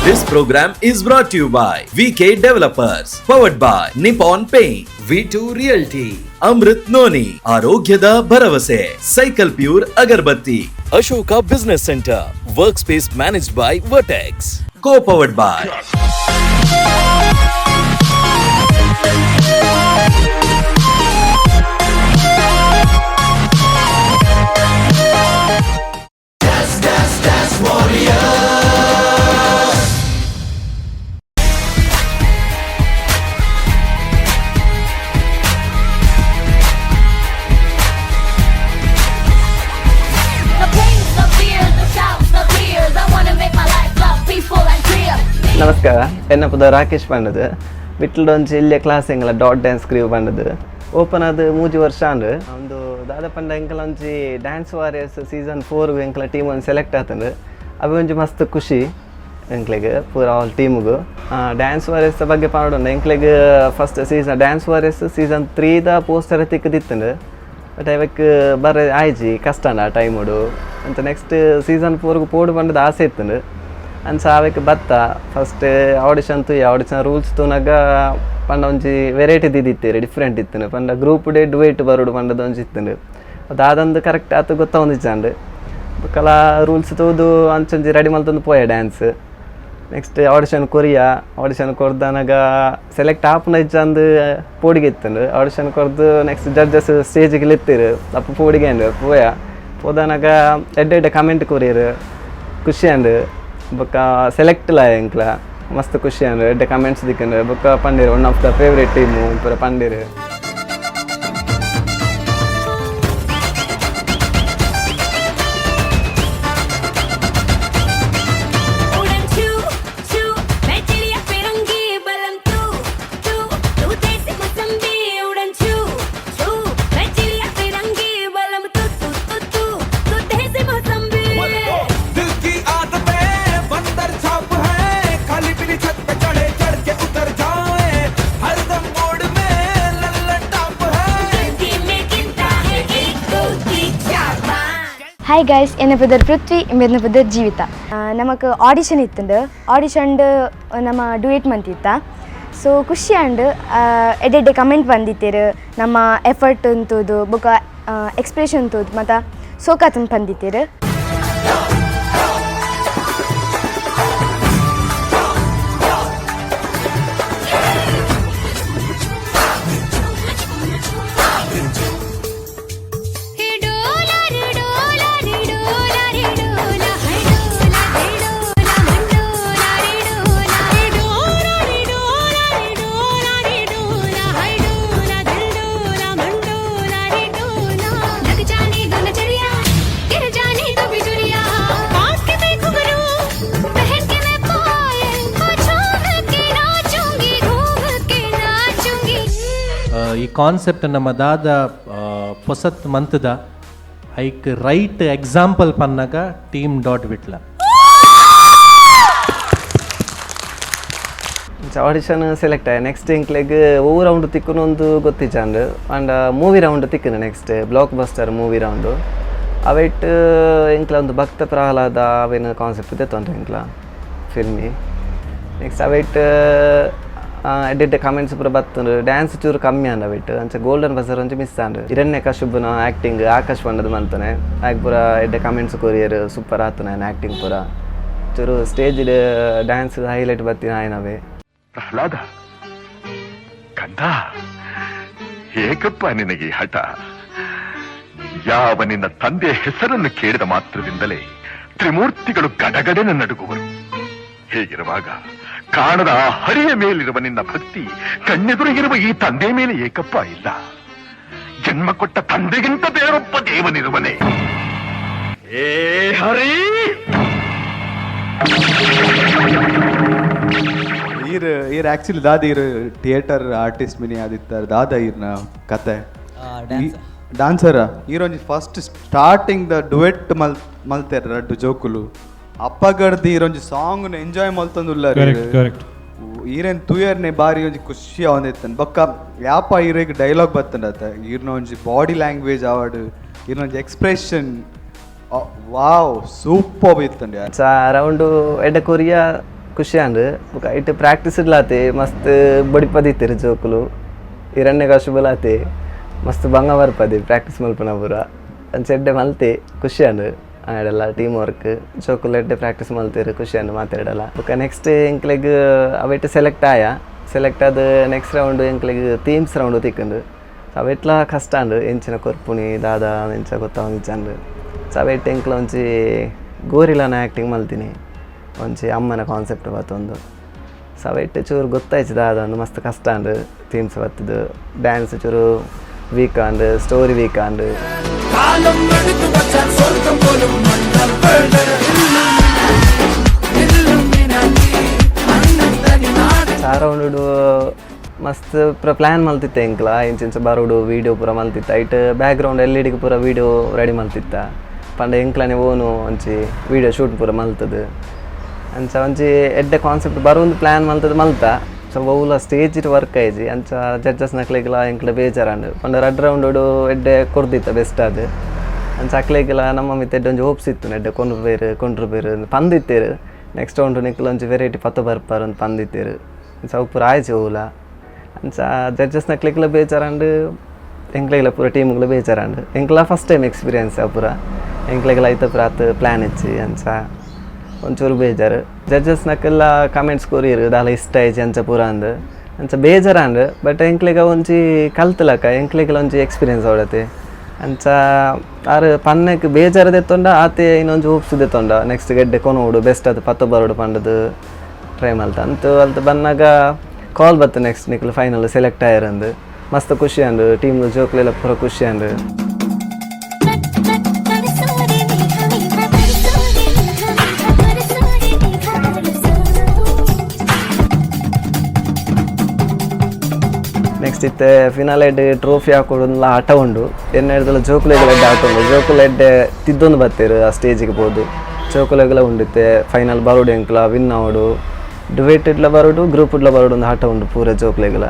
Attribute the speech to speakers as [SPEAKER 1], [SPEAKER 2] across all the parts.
[SPEAKER 1] This program is brought to you by VK Developers, powered by Nippon Paint, V2 Realty, Amrit Noni, ಆರೋಗ್ಯದ ಭರವಸೆ, Cycle Pure Agarbatti, Ashoka Business Center, Workspace managed by Vertex, co-powered by
[SPEAKER 2] No pains, no fears, no shouts, no tears. I wanna make my life love peaceful and clear.
[SPEAKER 3] ನಮಸ್ಕಾರ, ಎನ್ನ ಪುದ ರಾಕೇಶ್ ಪಂಡದು. ವಿಟ್ಲಡೊಂಜಿ ಇಲ್ಲೇ class ಎಂಗಲ dot dance crew ಪಂಡದು. Open ಆದ್ 3 ವರ್ಷ ಆಂಡ್. ಒಂದು ದಾದ ಪಂಡ, ಎಂಕಲ ಒಂಜಿ ಡ್ಯಾನ್ಸ್ ವಾರಿಯರ್ಸ್ ಸೀಸನ್ 4 ಎಂಕಲ ಟೀಮ್ ಒಂದು ಸೆಲೆಕ್ಟ್ ಆತಂಡು. ಅವು ಒಂಜಿ ಮಸ್ತ್ ಖುಷಿ ಎಂಕ್ಲೆಗ್ ಪೂರ ಆಲ್ ಟೀಮ್ಗು. ಡ್ಯಾನ್ಸ್ ವಾರಿಯರ್ಸ್ ಬಗ್ಗೆ ಪಾಡೋಣ, ಎಂಕ್ಲೆಗ್ first season dance warriors season 3ದ ಪೋಸ್ಟರ್ ತಿಕ್ಕದಿತ್ತಂಡು. ಬಟ್ ಅವೆಕ್ ಬರ ಆಯ್ಜಿ, ಕಷ್ಟ ಆ ಟೈಮುಡು ಅಂತ. ನೆಕ್ಸ್ಟ್ ಸೀಸನ್ 4ಗೆ ಪೋಡು ಪಂಡದ ಆಸೆ ಇತ್ತಂಡು. ಅಂಚ ಅವೆಕ್ ಬತ್ತ ಫಸ್ಟ್ ಆಡಿಷನ್ ತೂಯ. ಆಡಿಷನ್ ರೂಲ್ಸ್ ತೂನಾಗ ಪಂಡ ಒಂಜಿ ವೆರೈಟಿ ದಿದಿತ್ತೀರಿ, ಡಿಫ್ರೆಂಟ್ ಇತ್ತುಂಡು. ಪಂಡ ಗ್ರೂಪ್ ಡೇ ಡುವೇಟ್ ಬರೋಡು ಪಂಡದ ಒಂಜಿ ಇತ್ತುಂಡು. ಅದಾದಂದು ಕರೆಕ್ಟ್ ಆತು ಗೊತ್ತೊಂದಿಚ್ಚಾಂಡು. ಬೊಕ್ಕಲ ರೂಲ್ಸ್ ತೂದು ಅಂಚೊಂಜಿ ರೆಡಿ ಮಲ್ತೊಂದು ಪೋಯ. ಡ್ಯಾನ್ಸ್ ನೆಕ್ಸ್ಟ್ ಆಡಿಷನ್ ಕೊರಿಯ. ಆಡಿಷನ್ ಕೊರ್ದನಗ ಸೆಲೆಕ್ಟ್ ಆಪುನ ಇಜ್ಜಂದು ಪೋಡಿಗೆ ಇತ್ತುಂಡು. ಆಡಿಷನ್ ಕೊರ್ದು ನೆಕ್ಸ್ಟ್ ಜಡ್ಜಸ್ ಸ್ಟೇಜಿಗೆ ಲೆತ್ತೀರು. ಅಪ್ಪ ಪೋಡಿಗೆ ಅಂಡು ಪೋಯ. ಪೋದನಗ ಎಡ್ಡೆ ಎಡ್ಡೆ ಕಮೆಂಟ್ ಕೊರಿಯರು, ಖುಷಿ ಅಂಡು. ಬೊಕ್ಕ ಸೆಲೆಕ್ಟ್ ಲ ಎಂಕ್ಲ ಮಸ್ತ್ ಖುಷಿ ಅಂಡ್. ಎಡ್ಡೆ ಕಮೆಂಟ್ಸ್ ದಿಕ್ಕಂಡು. ಬೊಕ್ಕ ಪಂಡೀರ್ one of the favourite team ಪೂರ ಪಂಡೀರ್.
[SPEAKER 2] उड़न छू छू मैं चिड़िया फिरंगी, बलम तू तू तू देसी मौसम्बी। उड़न छू छू मैं चिड़िया फिरंगी, बलम तू तू तू तू तू देसी मौसम्बी।
[SPEAKER 4] दिल की आदतें बंदर छाप है, खाली पीली छत पे चढ़े, चढ़ के उतर जाए, हरदम मोड़ में लल्लन टॉप है।
[SPEAKER 2] गिनती में गिनता है एक, दो, तीन, चार, पाँच।
[SPEAKER 5] ಹಾಯ್ ಗೈಸ್, ಎನ್ನ ಪುದರ್ ಪೃಥ್ವಿ, ಇಂಬೆರ್ನ ಪುದರ್ ಜೀವಿತ. ನಮಕ್ ಆಡಿಷನ್ ಇತ್ತುಂಡು. ಆಡಿಷನ್ಡ್ ನಮ್ಮ ಡುಯೆಟ್ ಮಂತಿತ್ತ. ಸೊ ಖುಷಿ ಆಂಡ್. ಎಡ್ಡೆ ಕಮೆಂಟ್ ಬಂದಿತ್ತೀರು. ನಮ್ಮ ಎಫರ್ಟ್ ಅಂತೂದು ಬೊಕ ಎಕ್ಸ್ಪ್ರೆಷನ್ ತೂದು ಮತ್ತು ಸೋಕಾತನ್ ಬಂದಿತ್ತೀರು.
[SPEAKER 2] हे डोला रे डोला रे डोला रे डोला, है डोला रे डोला मंडोला रे डोला, हे डोला रे डोला रे डोला रे डोला, है डोला दिल डोला मंडोला रे डोला। लग जाने दो नजरिया, गिर जाने दो बिजुरिया, काट के मैं घुंघरू, पहन के मैं पायल, झूम के नाचूंगी, घूम के नाचूंगी।
[SPEAKER 6] ಈ ಕಾನ್ಸೆಪ್ಟ್ ನಮ್ಮ ದಾದ ಪೊಸತ್ ಮಂತದ ಐಕ್ ರೈಟ್ ಎಕ್ಸಾಂಪಲ್ ಪನ್ನಾಗ team dot Vitla.
[SPEAKER 3] Audition select ಆಯ ನೆಕ್ಸ್ಟ್ ಎಂಕ್ಲೆಗ್ ಒವು ರೌಂಡ್ ತಿಕ್ಕುನು ಒಂದು ಗೊತ್ತಿಜ್ಜಾಂಡ್. ಆಂಡ ಮೂವಿ ರೌಂಡ್ ತಿಕ್ಕುನು, next block buster movie round. ಅವೆಟ್ ಎಂಕ್ಲ ಒಂದು ಭಕ್ತ ಪ್ರಹ್ಲಾದ ಅವೇನು ಕಾನ್ಸೆಪ್ಟ್ ದೆತ್ತೊಂಡು ಎಂಕ್ಲ ಫಿಲ್ಮಿ. ನೆಕ್ಸ್ಟ್ ಅವೆಟ್ ಎಡ್ಡೆ ಕಮೆಂಟ್ಸ್ ಪೂರ ಬತ್ತುಂಡು. ಡ್ಯಾನ್ಸ್ ಚೂರು ಕಮ್ಮಿ ಆಂಡ್ ಅವೆಟ್. ಅಂಚ ಗೋಲ್ಡನ್ ಬಸರ್ ಒಂಚ ಮಿಸ್ ಆಂಡ್. ಹಿರಣ್ಯ ಕಶುಬುನ ಆ್ಯಕ್ಟಿಂಗ್ ಆಕಾಶ್ ಪಂಡದು ಮಂತನೆ, ಆಯ್ಕೆ ಪೂರ ಎಡ್ಡೆ ಕಮೆಂಟ್ಸ್ ಕೊರಿಯರ್. ಸೂಪರ್ ಆತುನ ಆ್ಯಕ್ಟಿಂಗ್ ಪೂರ. ಚೂರು ಸ್ಟೇಜ್ ಡ್ಯಾನ್ಸ್ ಹೈಲೈಟ್ ಬತ್ತಿನ ಆಯ್ನವೇ.
[SPEAKER 7] ಪ್ರಹ್ಲಾದ ಕಂದ, ಏಕಪ್ಪ ನಿನಗೆ ಈ ಹಠ? ಯಾವ ನಿನ್ನ ತಂದೆಯ ಹೆಸರನ್ನು ಕೇಳಿದ ಮಾತ್ರದಿಂದಲೇ ತ್ರಿಮೂರ್ತಿಗಳು ಗಡಗಡೆನ ನಡುಗುವರು. ಹೀಗಿರುವಾಗ ಕಾಣದ ಆ ಹರಿಯ ಮೇಲಿರುವ ನಿನ್ನ ಭಕ್ತಿ ಕಣ್ಣೆದುರಿಗಿರುವ ಈ ತಂದೆ ಮೇಲೆ ಏಕಪ್ಪ ಇಲ್ಲ? ಜನ್ಮ ಕೊಟ್ಟ ತಂದೆಗಿಂತ ಬೇರೊಬ್ಬ ದೇವನಿರುವನೇ? ಏ ಹರಿ!
[SPEAKER 8] ಈರ್ ಈರ್ ಆ್ಯಕ್ಚುಲಿ ದಾದ, ಈರ್ ಥಿಯೇಟರ್ ಆರ್ಟಿಸ್ಟ್ ಮಿನಿ ಆದಿತ್ತಾರೆ. ದಾದ ಈರ್ನ ಕತೆ? ಡಾನ್ಸರ್. ಈರೊಂಜಿ ಫಸ್ಟ್ ಸ್ಟಾರ್ಟಿಂಗ್ the duet ಮಲ್ ಮಲ್ತೆರ್ ರಡ್ಡು ಜೋಕುಲು. ಅಪ್ಪಗಡ್ದು ಈರೊಂಜಿ ಸಾಂಗ್ ಎಂಜಾಯ್ ಮಲ್ತೊಂದುಲ್ಲಾರ.
[SPEAKER 9] ಕರೆಕ್ಟ್.
[SPEAKER 8] ಈರೇನ್ ತೂಯರ್ನೆ ಬಾರಿ ಒಂಜಿ ಖುಷಿ ಆವೊಂದಿತ್ತನ್. ಬೊಕ್ಕ ಯಾಪ ಈರೆಗ್ ಡೈಲಾಗ್ ಬತ್ತಂಡತ, ಈರ್ನ ಒಂಜಿ ಬಾಡಿ ಲ್ಯಾಂಗ್ವೇಜ್ ಆವಡ್, ಈರ್ನ ಒಂಜಿ ಎಕ್ಸ್ಪ್ರೆಷನ್, ವಾವ್, ಸೂಪರ್ ಇತ್ತಂಡ.
[SPEAKER 3] ಚ ರೌಂಡು ಎಡ್ಡೆ ಕೊರಿಯ. ಖುಷಿ ಆಂಡ್ ಬೊಕ ಐಟ್ ಪ್ರಾಕ್ಟೀಸ್ ಇಡ್ಲಾತೆ ಮಸ್ತ್ ಬಡಿಪದಿತ್ತೆರ್ ಜೋಕುಲು ಹಿರಣ್ಯಕಶಿಪು ಬಲಾತೆ ಮಸ್ತ್ ಬಂಗ ಬರ್ಪದೆ ಪ್ರಾಕ್ಟೀಸ್ ಮಲ್ಪುನ ಪೂರ ಅಂಚ ಎಡ್ಡೆ ಮಲ್ತೆ ಖುಷಿ ಆಂಡ್ ಆಯಡಲ ಟೀಮ್ ವರ್ಕ್ ಜೋಕುಲು ಎಡ್ಡೆ ಪ್ರಾಕ್ಟೀಸ್ ಮಲ್ತೆರ್ ಖುಷಿ ಆಂಡ್ ಮಾತೆರ್ಡಲ ಬೊಕ ನೆಕ್ಸ್ಟ್ ಎಂಕ್ಲೆಗ್ ಅವೆಟ್ ಸೆಲೆಕ್ಟ್ ಆಯ ಸೆಲೆಕ್ಟ್ ಆದ್ ನೆಕ್ಸ್ಟ್ ರೌಂಡ್ ಎಂಕ್ಲೆಗ್ ಥೀಮ್ಸ್ ರೌಂಡ್ ತಿಕ್ಕುಂಡು ಅವೆಟ್ಲ ಕಷ್ಟ ಆಂಡ್ ಎಂಚಿನ ಕೊರ್ಪುನಿ ದಾದ ಎಂಚ ಗೊತ್ತಾವೊಂದಿಜ್ಜಂಡ್ ಸೊ ಅವೆಟ್ ಎಂಕ್ಲ ಒಂಜಿ ಗೋರಿಲಾನ ಆ್ಯಕ್ಟಿಂಗ್ ಮಲ್ತಿನಿ ಒಂಜಿ ಅಮ್ಮನ ಕಾನ್ಸೆಪ್ಟ್ ಬತ್ತೊಂದು ಸೊ ಅವೆಟ್ ಚೂರು ಗೊತ್ತಾಯ್ತು ದಾದ ಒಂದು ಮಸ್ತ್ ಕಷ್ಟ ಆಂಡ್ ಥೀಮ್ಸ್ ಬತ್ತದು ಡ್ಯಾನ್ಸ್ ಚೂರು weak and story weak and ಆ ರೌಂಡ್ ಮಸ್ತ್ ಪೂರ ಪ್ಲ್ಯಾನ್ ಮಲ್ತಿತ್ತೆ ಎಂಕ್ಲ ಇಂಚಿಂಚ ಬರೋಡು ವೀಡಿಯೋ ಪೂರ ಮಲ್ತಿತ್ತ ಐಟ್ ಬ್ಯಾಕ್ಗ್ರೌಂಡ್ ಎಲ್ ಇಡಿಗೆ ಪೂರ ವೀಡಿಯೋ ರೆಡಿ ಮಲ್ತಿತ್ತ ಪಂಡ ಎಂಕ್ಲನೆ ಓನು ಒಂಜಿ ವೀಡಿಯೋ ಶೂಟ್ ಪೂರ ಮಲ್ತದು ಅಂಚ ಒಂಜಿ ಎಡ್ಡೆ ಕಾನ್ಸೆಪ್ಟ್ ಬರೋಂದು ಪ್ಲ್ಯಾನ್ ಮಲ್ತದು ಮಲ್ತ ಸೊ ಒವ್ಲ ಸ್ಟೇಜ್ ವರ್ಕ್ ಆಯ್ಜಿ ಅಂಚ ಜಡ್ಜಸ್ ನಕ್ಲೆಗ್ಲ ಎಂಕ್ಲ ಬೇಜಾರಾಂಡ್ ಪಂಡ ರಡ್ಡ್ ರೌಂಡ್ ಎಡ್ಡೆ ಕೊರ್ದಿತ್ತ ಬೆಸ್ಟ್ ಅದು ಅಂಚ ಅಕ್ಲೆಗ್ಲ ನಮ್ಮ ಮಿತ್ತ್ ಎಡ್ಡೆ ಒಂಜಿ ಹೋಪ್ಸ್ ಇತ್ತು ಎಡ್ಡೆ ಕೊಂಡ್ರು ಕೊಂಡ್ರು ಬೇರು ಪಂದಿತ್ತೇರು ನೆಕ್ಸ್ಟ್ ರೌಂಡ್ ನಿಕ್ಲ ಒಂಜಿ ವೆರೈಟಿ ಪತ್ತ ಬರ್ಪಾರ್ ಅಂದ್ ಪಂದಿತ್ತೇರು ಅಂಚ ಅವು ಪೂರ ಆಯ್ಜಿ ಒವ್ಲ ಅಂಚ ಜಡ್ಜಸ್ ನಕ್ಲೆಗ್ಲ ಬೇಜಾರಾಂಡ್ ಎಂಕ್ಲೆಗ್ಲ ಪೂರ ಟೀಮ್ಗ್ಲ ಬೇಜಾರಾಂಡ್ ಎಂಕ್ಲ first time experience ಪೂರ ಎಂಕ್ಲೆಗ್ಲ ಐತ ಪೂರ ಆತ್ ಪ್ಲ್ಯಾನ್ ಇಚ್ಚಿ ಅಂಚ ಒಂಚೂರು ಬೇಜಾರು ಜಡ್ಜಸ್ ನಕ್ಕೆಲ್ಲ ಕಮೆಂಟ್ಸ್ ಕೊರಿಯರು ದಾಲ ಇಷ್ಟ ಆಯ್ಜಿ ಅಂಚ ಪೂರ ಅಂದ್ ಅಂಚ ಬೇಜಾರಾಂಡ್ ಬಟ್ ಎಂಕ್ಲೆಗ ಒಂಜಿ ಕಲ್ತಲಕ ಎಂಕ್ಲೆಗ್ಲ ಒಂಜಿ ಎಕ್ಸ್ಪೀರಿಯನ್ಸ್ ಅವಡತೆ ಅಂಚ ಆರ್ ಪನ್ನಕ್ ಬೇಜಾರು ದೆತ್ತೊಂಡ ಆತೆ ಇನ್ನೊಂಜಿ ಹೋಪ್ಸ್ ದೆತ್ತೊಂಡ ನೆಕ್ಸ್ಟ್ ಗೆಡ್ಡೆ ಕೊನೋಡು ಬೆಸ್ಟ್ ಅದು ಪತ್ತ ಬರೋಡು ಪಂಡದು ಟ್ರೈ ಮಲ್ತ ಅಂತು ಅಲ್ತ ಬನ್ನಾಗ ಕಾಲ್ ಬತ್ತು ನೆಕ್ಸ್ಟ್ ನಿಕ್ಲು ಫೈನಲ್ ಸೆಲೆಕ್ಟ್ ಆಯರಂದು ಮಸ್ತ್ ಖುಷಿ ಅಂಡ್ ಟೀಮ್ ಜೋಕ್ಲೆಲ್ಲ ಪೂರ ಖುಷಿ ಅಂಡ್. ನೆಕ್ಸ್ಟ್ ಇತ್ತೆ ಫಿನಾಲೆಡ್ ಟ್ರೋಫಿ ಹಾಕೊಡೊಂದುಲ ಆಟ ಉಂಡು ಎನ್ನ ಜೋಕುಲೆಗ್ಲ ಎಡ್ಡೆ ಆಟ ಉಂಡು ಜೋಕುಲು ಎಡ್ಡೆ ತಿದ್ದೊಂದು ಬತ್ತೆರ್ ಆ ಸ್ಟೇಜಿಗೆ ಪೋದು ಜೋಕುಲೆಗ್ಲ ಉಂಡಿತ್ತೆ ಫೈನಲ್ ಬರೋಡು ಎಂಕ್ಲ ವಿನ್ ಆವೊಡು ಡುವೇಟೆಡ್ಲ ಬರೋಡು ಗ್ರೂಪ್ಡ್ಲ ಬರೋಡು ಒಂದು ಆಟ ಉಂಡು ಪೂರ ಜೋಕುಲೆಗ್ಲ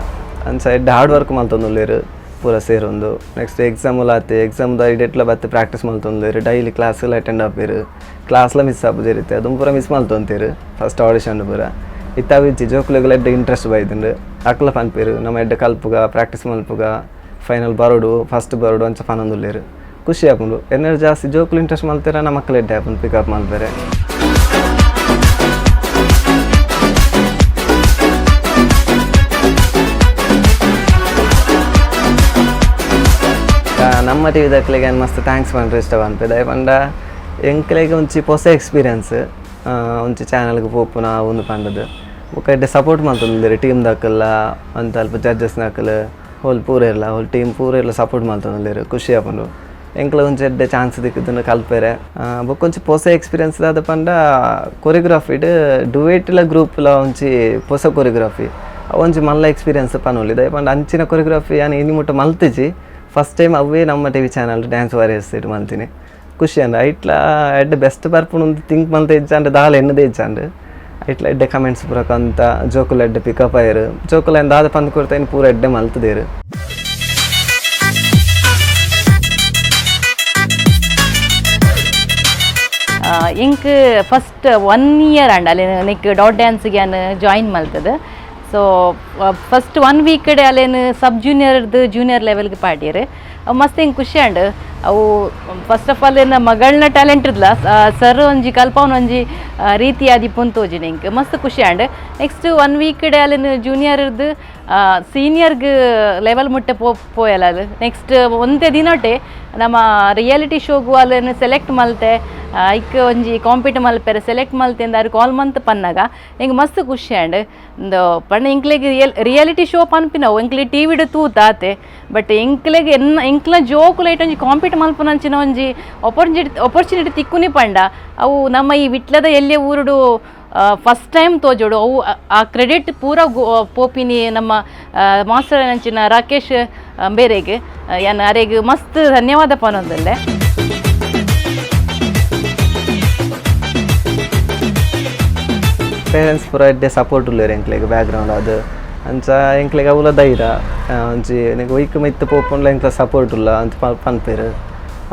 [SPEAKER 3] ಅಂಚ ಎಡ್ಡೆ ಹಾರ್ಡ್ ವರ್ಕ್ ಮಲ್ತೊಂದುಲ್ಲೆರ್ ಪೂರ ಸೇರೊಂದು ನೆಕ್ಸ್ಟ್ ಎಕ್ಸಾಮ್ಲ ಆತೆ ಎಕ್ಸಾಮ್ದ ಇಡೆಟ್ಲ ಬತ್ತೆ ಪ್ರಾಕ್ಟೀಸ್ ಮಲ್ತೊಂದುಲ್ಲೆರ್ ಡೈಲಿ ಕ್ಲಾಸ್ಲ ಅಟೆಂಡ್ ಆಪೆರ್ ಕ್ಲಾಸ್ಲ ಮಿಸ್ ಆಪುಜೆರ್ ಇತ್ತೆ ಅದು ಪೂರ ಮಿಸ್ ಮಲ್ತೊಂತೆರ್ ಫಸ್ಟ್ ಆಡಿಷನ್ ಪೂರ ಇತ್ತೆ ಅವು ಇಜ್ಜಿ ಜೋಕುಲೆಗ್ಲ ಎಡ್ಡೆ ಇಂಟ್ರೆಸ್ಟ್ ಬೈದುಂಡು ಅಕ್ಲ ಪನ್ಪೆರ್ ನಮ ಎಡ್ಡೆ ಕಲ್ಪುಗ ಪ್ರಾಕ್ಟೀಸ್ ಮಲ್ಪುಗ ಫೈನಲ್ ಬರೋಡು ಫಸ್ಟ್ ಬರೋಡು ಅಂಚ ಪನೊಂದುಲ್ಲೆರ್ ಖುಷಿ ಆಪುಂಡು ಎನ್ನರ್ ಜಾಸ್ತಿ ಜೋಕುಲು ಇಂಟ್ರೆಸ್ಟ್ ಮಲ್ತೆರ ನಮ್ಮ ಮಕ್ಕಳು ಎಡ್ಡೆ ಆಪುಂಡು ಪಿಕಪ್ ಮಲ್ಪೆರೆ. ನಮ್ಮ ಟಿ ವಿ ಮಸ್ತ್ thanks ಪಂಡ್ರೆ ಇಷ್ಟ ಪನ್ಪೆ ದಾಯೆ ಪಂಡ ಎಂಕ್ಲೆಗ್ ಒಂಜಿ ಪೊಸ ಎಕ್ಸ್ಪೀರಿಯನ್ಸ್ ಒಂಜಿ ಚಾನಲ್ಗ್ ಪೋಪುನ ಉಂದು ಪಂಡದು ಬೊಕ ಎಡ್ಡೆ ಸಪೋರ್ಟ್ ಮಲ್ತೊಂದುಲ್ಲೆರ್ ಟೀಮ್ ದಕುಲ್ಲ ಒಂತೆ ಅಲ್ಪ ಜಡ್ಜಸ್ ನಕುಲು ಹೋಲ್ ಪೂರ ಇರ್ಲ ಹೋಲ್ ಟೀಮ್ ಪೂರ ಇರ್ಲ ಸಪೋರ್ಟ್ ಮಲ್ತೊಂದುಲ್ಲೆರ್ ಖುಷಿ ಆಪುಂಡು ಎಂಕ್ಲ ಒಂಜಿ ಎಡ್ಡೆ ಚಾನ್ಸ್ ತಿಕ್ಕುದುಂಡು ಕಲ್ಪೆರೆ ಬೊಕ ಒಂಜಿ ಪೊಸ ಎಕ್ಸ್ಪೀರಿಯನ್ಸ್ ದಾದ ಪಂಡ ಕೊರಿಯೋಗ್ರಫಿಡ್ ಡುವೇಟ್ಲ ಗ್ರೂಪ್ಲ ಒಂಜಿ ಪೊಸ ಕೊರಿಯೋಗ್ರಫಿ ಒಂಜಿ ಮಲ್ಲ ಎಕ್ಸ್ಪೀರಿಯನ್ಸ್ ಪನೊಲಿ ದಾಯೆ ಪಂಡ ಅಂಚಿನ ಕೊರಿಯೋಗ್ರಫಿ ಯಾನ್ ಇನಿ ಮುಟ್ಟ ಮಲ್ತಿಜಿ ಫಸ್ಟ್ ಟೈಮ್ ಅವೇ ನಮ್ಮ TV channel dance warriors it ಮಲ್ತಿನಿ ಖುಷಿ ಅಂಡ್ ಐಟ್ಲ ಎಡ್ಡೆ ಬೆಸ್ಟ್ ಬರ್ಪುಂಡು ಥಿಂಕ್ ಮಲ್ತೆ ಇಜ್ಜಾಂಡ್ ದಾಲ ಎನ್ನದೇ ಇಜ್ಜಾಂಡ್ ಐಟ್ಲ ಎಡ್ಡೆ ಕಮೆಂಟ್ಸ್ ಪೂರ ಕಂತ ಜೋಕುಲು ಎಡ್ಡೆ ಪಿಕಪ್ ಆಯೆರ್ ಜೋಕುಲು ದಾದ ಪಂದ್ ಕೊರ್ತ ಪೂರ ಎಡ್ಡೆ ಮಲ್ತುದೆರ್.
[SPEAKER 9] ಎಂಕ್ ಫಸ್ಟ್ 1 ಇಯರ್ ಆಂಡ ಅಲ್ಲೇನು ನಿಕ್ ಡಾಟ್ ಡ್ಯಾನ್ಸ್ಗೆ ಯಾನ್ ಜಾಯಿನ್ ಮಲ್ತದ. So first 1 week ಡೆ ಅಲ್ಲೇನು ಸಬ್ ಜೂನಿಯರ್ದು ಜೂನಿಯರ್ ಲೆವೆಲ್ಗೆ ಪಾಡ್ಯೆರ್ ಅವು ಮಸ್ತ್ ಎಂಕ್ ಖುಷಿ ಆಂಡ್ ಅವು first of all ಎನ್ನ ಮಗಳನ್ನ ಟ್ಯಾಲೆಂಟ್ ಇದ್ಲ ಸರ್ ಒಂಜಿ ಕಲ್ಪವನ ಒಂಜಿ ರೀತಿ ಆದಿಪ್ಪುಂದು ತೋಜಿನ ಎಂಕ್ ಮಸ್ತ್ ಖುಷಿ and next 1 week ಡೆ ಅಲ್ಲೇನು ಜೂನಿಯರ್ದು ಸೀನಿಯರ್ಗ್ ಲೆವೆಲ್ ಮುಟ್ಟೆ ಪೋಯಲ್ಲ ಅದು ನೆಕ್ಸ್ಟ್ ಒಂತೆ ದಿನಟೆ ನಮ್ಮ ರಿಯಾಲಿಟಿ ಶೋಗು ಅಲ್ಲೇನು ಸೆಲೆಕ್ಟ್ ಮಲ್ತೆ ಐಕ್ ಒಂಜಿ ಕಾಂಪೀಟ್ ಮಲ್ಪೆರೆ ಸೆಲೆಕ್ಟ್ ಮಲ್ತೆ ಅಂದ್ ಆರ್ ಕಾಲ್ ಮಂತ್ ಪನ್ನಾಗ ಎಂಕ್ ಮಸ್ತ್ ಖುಷಿ ಆಂಡ್ ಇಂದು ಪಂಡ ಎಂಕ್ಲೆಗ್ ರಿಯಾಲಿಟಿ ಶೋ ಪನ್ಪಿನವು ಎಂಕ್ಲೆ ಟಿ ವಿಡ್ ತೂತಾತೆ ಬಟ್ ಎಂಕ್ಲೆಗ್ ಎನ್ನ ಎಂಕ್ಲ ಜೋಕುಲು ಐಟ್ ಒಂಜಿ ಕಾಂಪೀಟ್ ಮಲ್ಪುನಂಚಿನ ಒಂಜಿ ಆಪರ್ಚುನಿಟಿ ತಿಕ್ಕುನಿ ಪಂಡ ಅವು ನಮ್ಮ ಈ ವಿಟ್ಲದ ಎಲ್ಲಿಯ ಊರುಡು ಫಸ್ಟ್ ಟೈಮ್ ತೋಜೋಡು ಅವು ಆ ಕ್ರೆಡಿಟ್ ಪೂರ ಪೋಪಿನಿ ನಮ್ಮ ಮಾಸ್ಟರ್ ಅಂಚಿನ ರಾಕೇಶ್ ಬೇರೆಗ್ ಯಾನ್ ಅರೆಗ್ ಮಸ್ತ್ ಧನ್ಯವಾದ ಪನೊಂದುಲ್ಲೆ.
[SPEAKER 3] ಪೇರೆಂಟ್ಸ್ ಪೂರ ಎಡ್ಡೆ ಸಪೋರ್ಟ್ ಉಲ್ಲೆರ್ ಎಂಕ್ಲೆಗ್ ಬ್ಯಾಕ್ಗ್ರೌಂಡ್ ಅದು ಅಂಚ ಎಂಕ್ಲೆಗ್ ಅವುಲ ಧೈರ್ಯ ಒಂಜಿ ನಿಕ್ ಒಯ್ಕ್ ಮಿತ್ತ್ ಪೋಪುಂಡ್ಲ ಎಂಕ್ಲ ಸಪೋರ್ಟ್ ಉಲ್ಲ ಅಂತ ಪನ್ಪೆರ್